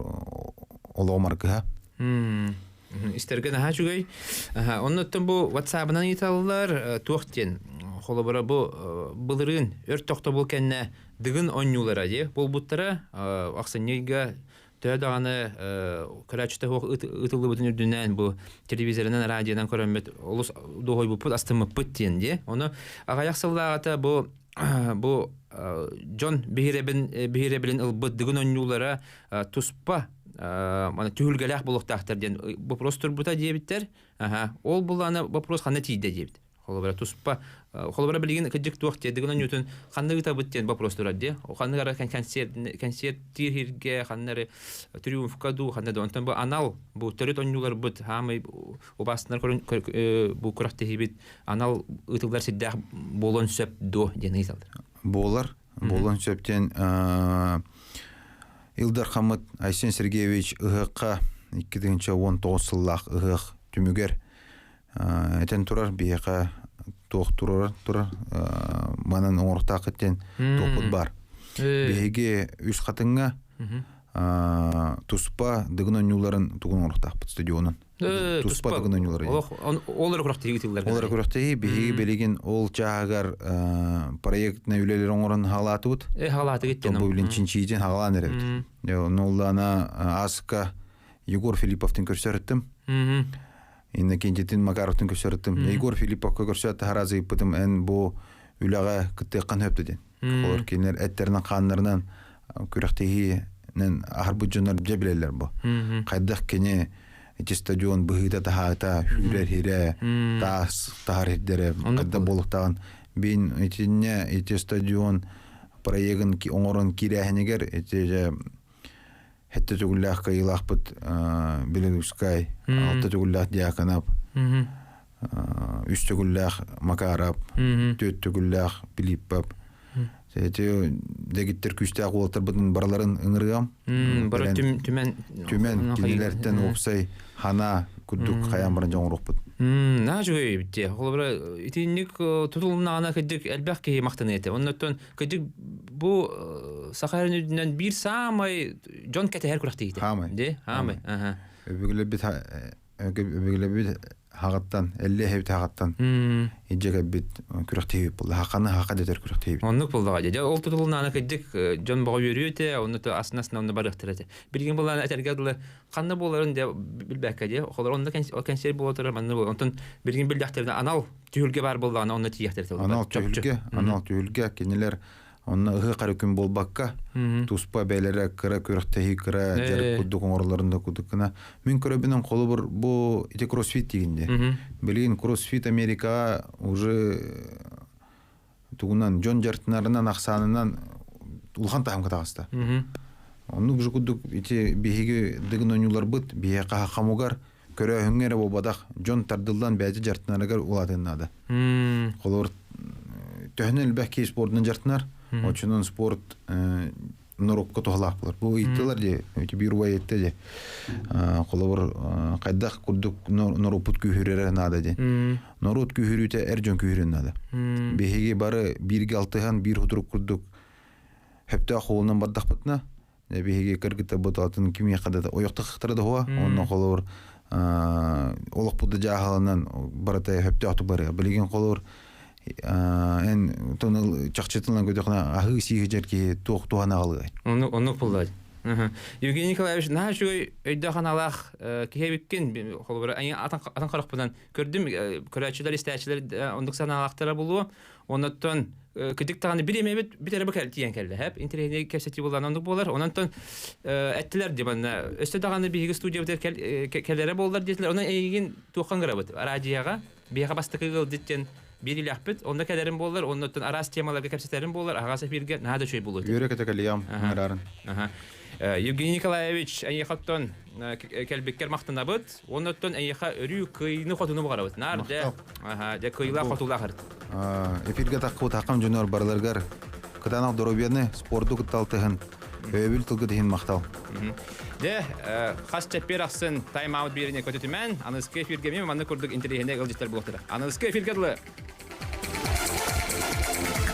олоҕум аргыһа. Истэргэ наһаа үчүгэй. Оннуттан бу WhatsApp-ынан ыыталлар туох диэн холобура бу былырыын өр тохтобул кэннэ дыгын онньуулара дии буолбуттара ахсынньы ыйга төһө даҕаны көрөөччүтэ суох ытыллыбытын үрдүнэн бу телевизорынан радионан көрөммүт олус дуоһуйбуппут астыммыппыт диэн дии ону аҕыйах сыллааҕыта бу бу дьон биһирэбин биһирэбилин ылбыт дыгын онньуулара туспа мана түһүлгэлээх буолуохтаахтар диэн вопрос турбута диэбиттэр ол булааны вопрос ханна тиийдэ диэбит Холобура туспа холобура билигин кыдьык туох диэ дыгын онньуутун ханна ыытабыт диэн вопрос турар диэ. Ханна эрэ концерт концерттиир иһиргэ ханна эрэ триумфка дуу ханна да онтон бу анал бу төрүт онньууларбыт хаамай убаастанар көрүн бу күрэхтэһиибит анал ыытыллар сирдээх буолуон сөп дуо диэн ыйыталлар. Буолар. Буолуон сөп диэн Ил Дархаммыт Айсен Сергеевич ыһыахха 2019 сыллаах ыһыах түмүгэр этэн турар биһиэхэ туох турар турар манан оҥоруохтааххыт диэн туохпут баар. Биһиги үс хатыҥҥа туспа дыгын оонньууларын тугун оҥоруохтаахпыт стадионун. Туспа дыгын оонньуулары. Ол эрэ күрэхтэһии ыытыллар. Ол эрэ күрэхтэһии биһиги билигин ол чааһыгар проектнай үлэлэри оҥорон хаалаатыбыт. Хаалаатыгыт диэн. Бу билин чинчиитин хаалаан эрэбит. Онно ааска Егор Филипповтын көрсөрүттүм. Иннокентитин Макаровтын көрсөрүттүм. Егор Филипповка көрсөөт таһаразы ыйыппытым эн бу үлэҕэ кыттыаххын сөптө диэн. Олор кинилэр эттеринэн хааннарынан күрэхтэһиинэн аһарбыт дьоннор дьэ билэллэр бу. Хайдах кини ити стадион быһыыта таһаата, сүүрэр хирэ, таас таһар хирдэрэ хайдах буолуохтааҕын бин итиннэ ити стадион проегын оҥорон киирээһинигэр ити дьэ Хэтте төгүллээх кыайыылаахпыт Белорусскай, алта төгүллээх Дьяконов, үс төгүллээх Макаров, түөрт төгүллээх Пилиппов. Эти дэгиттэр күүстээх уолаттарбытын барыларын ыҥырыам. Бары түмэн түмэн кинилэртэн уопсай хана курдук хайаан баран дьоҥоруохпут. Наһаа үчүгэй эбит дии. Холобура итинник тутулуннаҕына кырдьык элбэх киһи махтаныа этэ. Оннуттан Кырдьык бу саха эрин үрдүнэн биир саамай дьон кэтэһэр күрэхтэһиитэ. Хаамай. Ди, хаамай. Өбүгэлэрбит өбүгэлэрбит хаҕыттан, элли эһэбит хаҕыттан илдьэ кэлбит күрэхтэһиибит буолла. Хаханы хаха дэтэр күрэхтэһиибит. Оннук буоллаҕа дии. Ол тутулунаана кырдьык дьон боҕо үөрүө этэ, онно астына-астына онно барыахтара этэ. Билигин буоллаана этэргэ дылы ханна буоларын дэ билбэккэ дии. Холор онно кэнсиэр буола турар манна буола. Онтон билигин биллэхтэринэ анал түһүлгэ баар буоллаҕына онно тиийиэхтэрэ Анал түһүлгэ, анал түһүлгэ кинилэр онно ыһыы хары күн буолбакка туспа бэйэлэрэ кыра күрэхтэһии кыра дьарык курдук оҥороллорун да курдук гына мин көрөбүнэн холобур бу ити кроссфит дигин дии билигин кроссфит Америкаҕа уже тугунан дьон дьартынарынан ахсаанынан улахан таһымга таҕыста оннук же курдук ити биһиги дыгын оонньууларбыт биһиэхэ хахамугар көрөөһүҥҥэ эрэ буолбатах, дьон тардыллан бэйэтэ дьартынарыгар улаатыан наада. Холобур, төһөнөн элбэх киһи спордунан дьартынар, оччонон спорт Норукка туһалаах булар. Бу ыйыттылар дии, ити биир убай этте дии. Холобур, хайдах курдук норуоппут күүһүрэрэ наада диэн. Норуот күүһүрүүтэ эр дьон күүһүрүөн наада. Биһиги бары бииргэ алтыһан, биир хутурук курдук хөптөөх хуолунан бардахпытына, биһиги кыргыттарбыт атын кимиэхэ да ойохтохтара да хуа, онно холобур олохпут да дьааһыланан барыта хөптөөхтүк барыа. Билигин холобур эн тонул чахчытынан көтөхүнэ аһыы сииһи дьэр киһи туох туһана аҕалыай. Оннук оннук буллай. Евгений Николаевич, наһаа үчүгэй өйдөөх аналаах киһи эбиккин. Холобура, атын харахпынан көрдүм, көрөөччүлэр, истээччилэр оннук санаалаахтара булуо. Оннуттан кыдык даҕаны бириэмэбит бүтэрэ бу тиийэн кэллэ. Хэп интэриэһинэй кэпсэтии буоллаан оннук буолар. Онон эттилэр ди манна өссө даҕаны биһиги студиябытыгар кэлэрэ буоллар диэтилэр. Онон эйигин туоххан гырабыт? Радиоҕа биһиэхэ бастакы ыалдьыт диэн биир илээхпит. Онно кэлэрим буоллар, оннуттан араас темаларга кэпсэтэрим буоллар, аһаҕас эфиргэ наһаа да үчүгэй буолуо. Үөрэ көтө кэлиям, ыҥырарын. Евгений Николаевич, эйиэхэттэн кэлбиккэр махтанабыт. Оннуттан эйиэхэ өрүү кыйыны хотуну буҕарабыт. Наар дьэ, дьэ кыйылаах хотуулаах арыт. Эфиргэ таххыбыт хакам дьонор барыларгар кытаанах доруобуйаны, спорду кытталтыһын, өйөбүл тылгыт иһин махтал. Дьэ, хас чэппиэр ахсын тайм-аут биэрине көтүтүмэн, аныскы эфирге мен манны курдук интэриэһинэй ыалдьыттар буолуохтара. Аныскы эфирге дылы!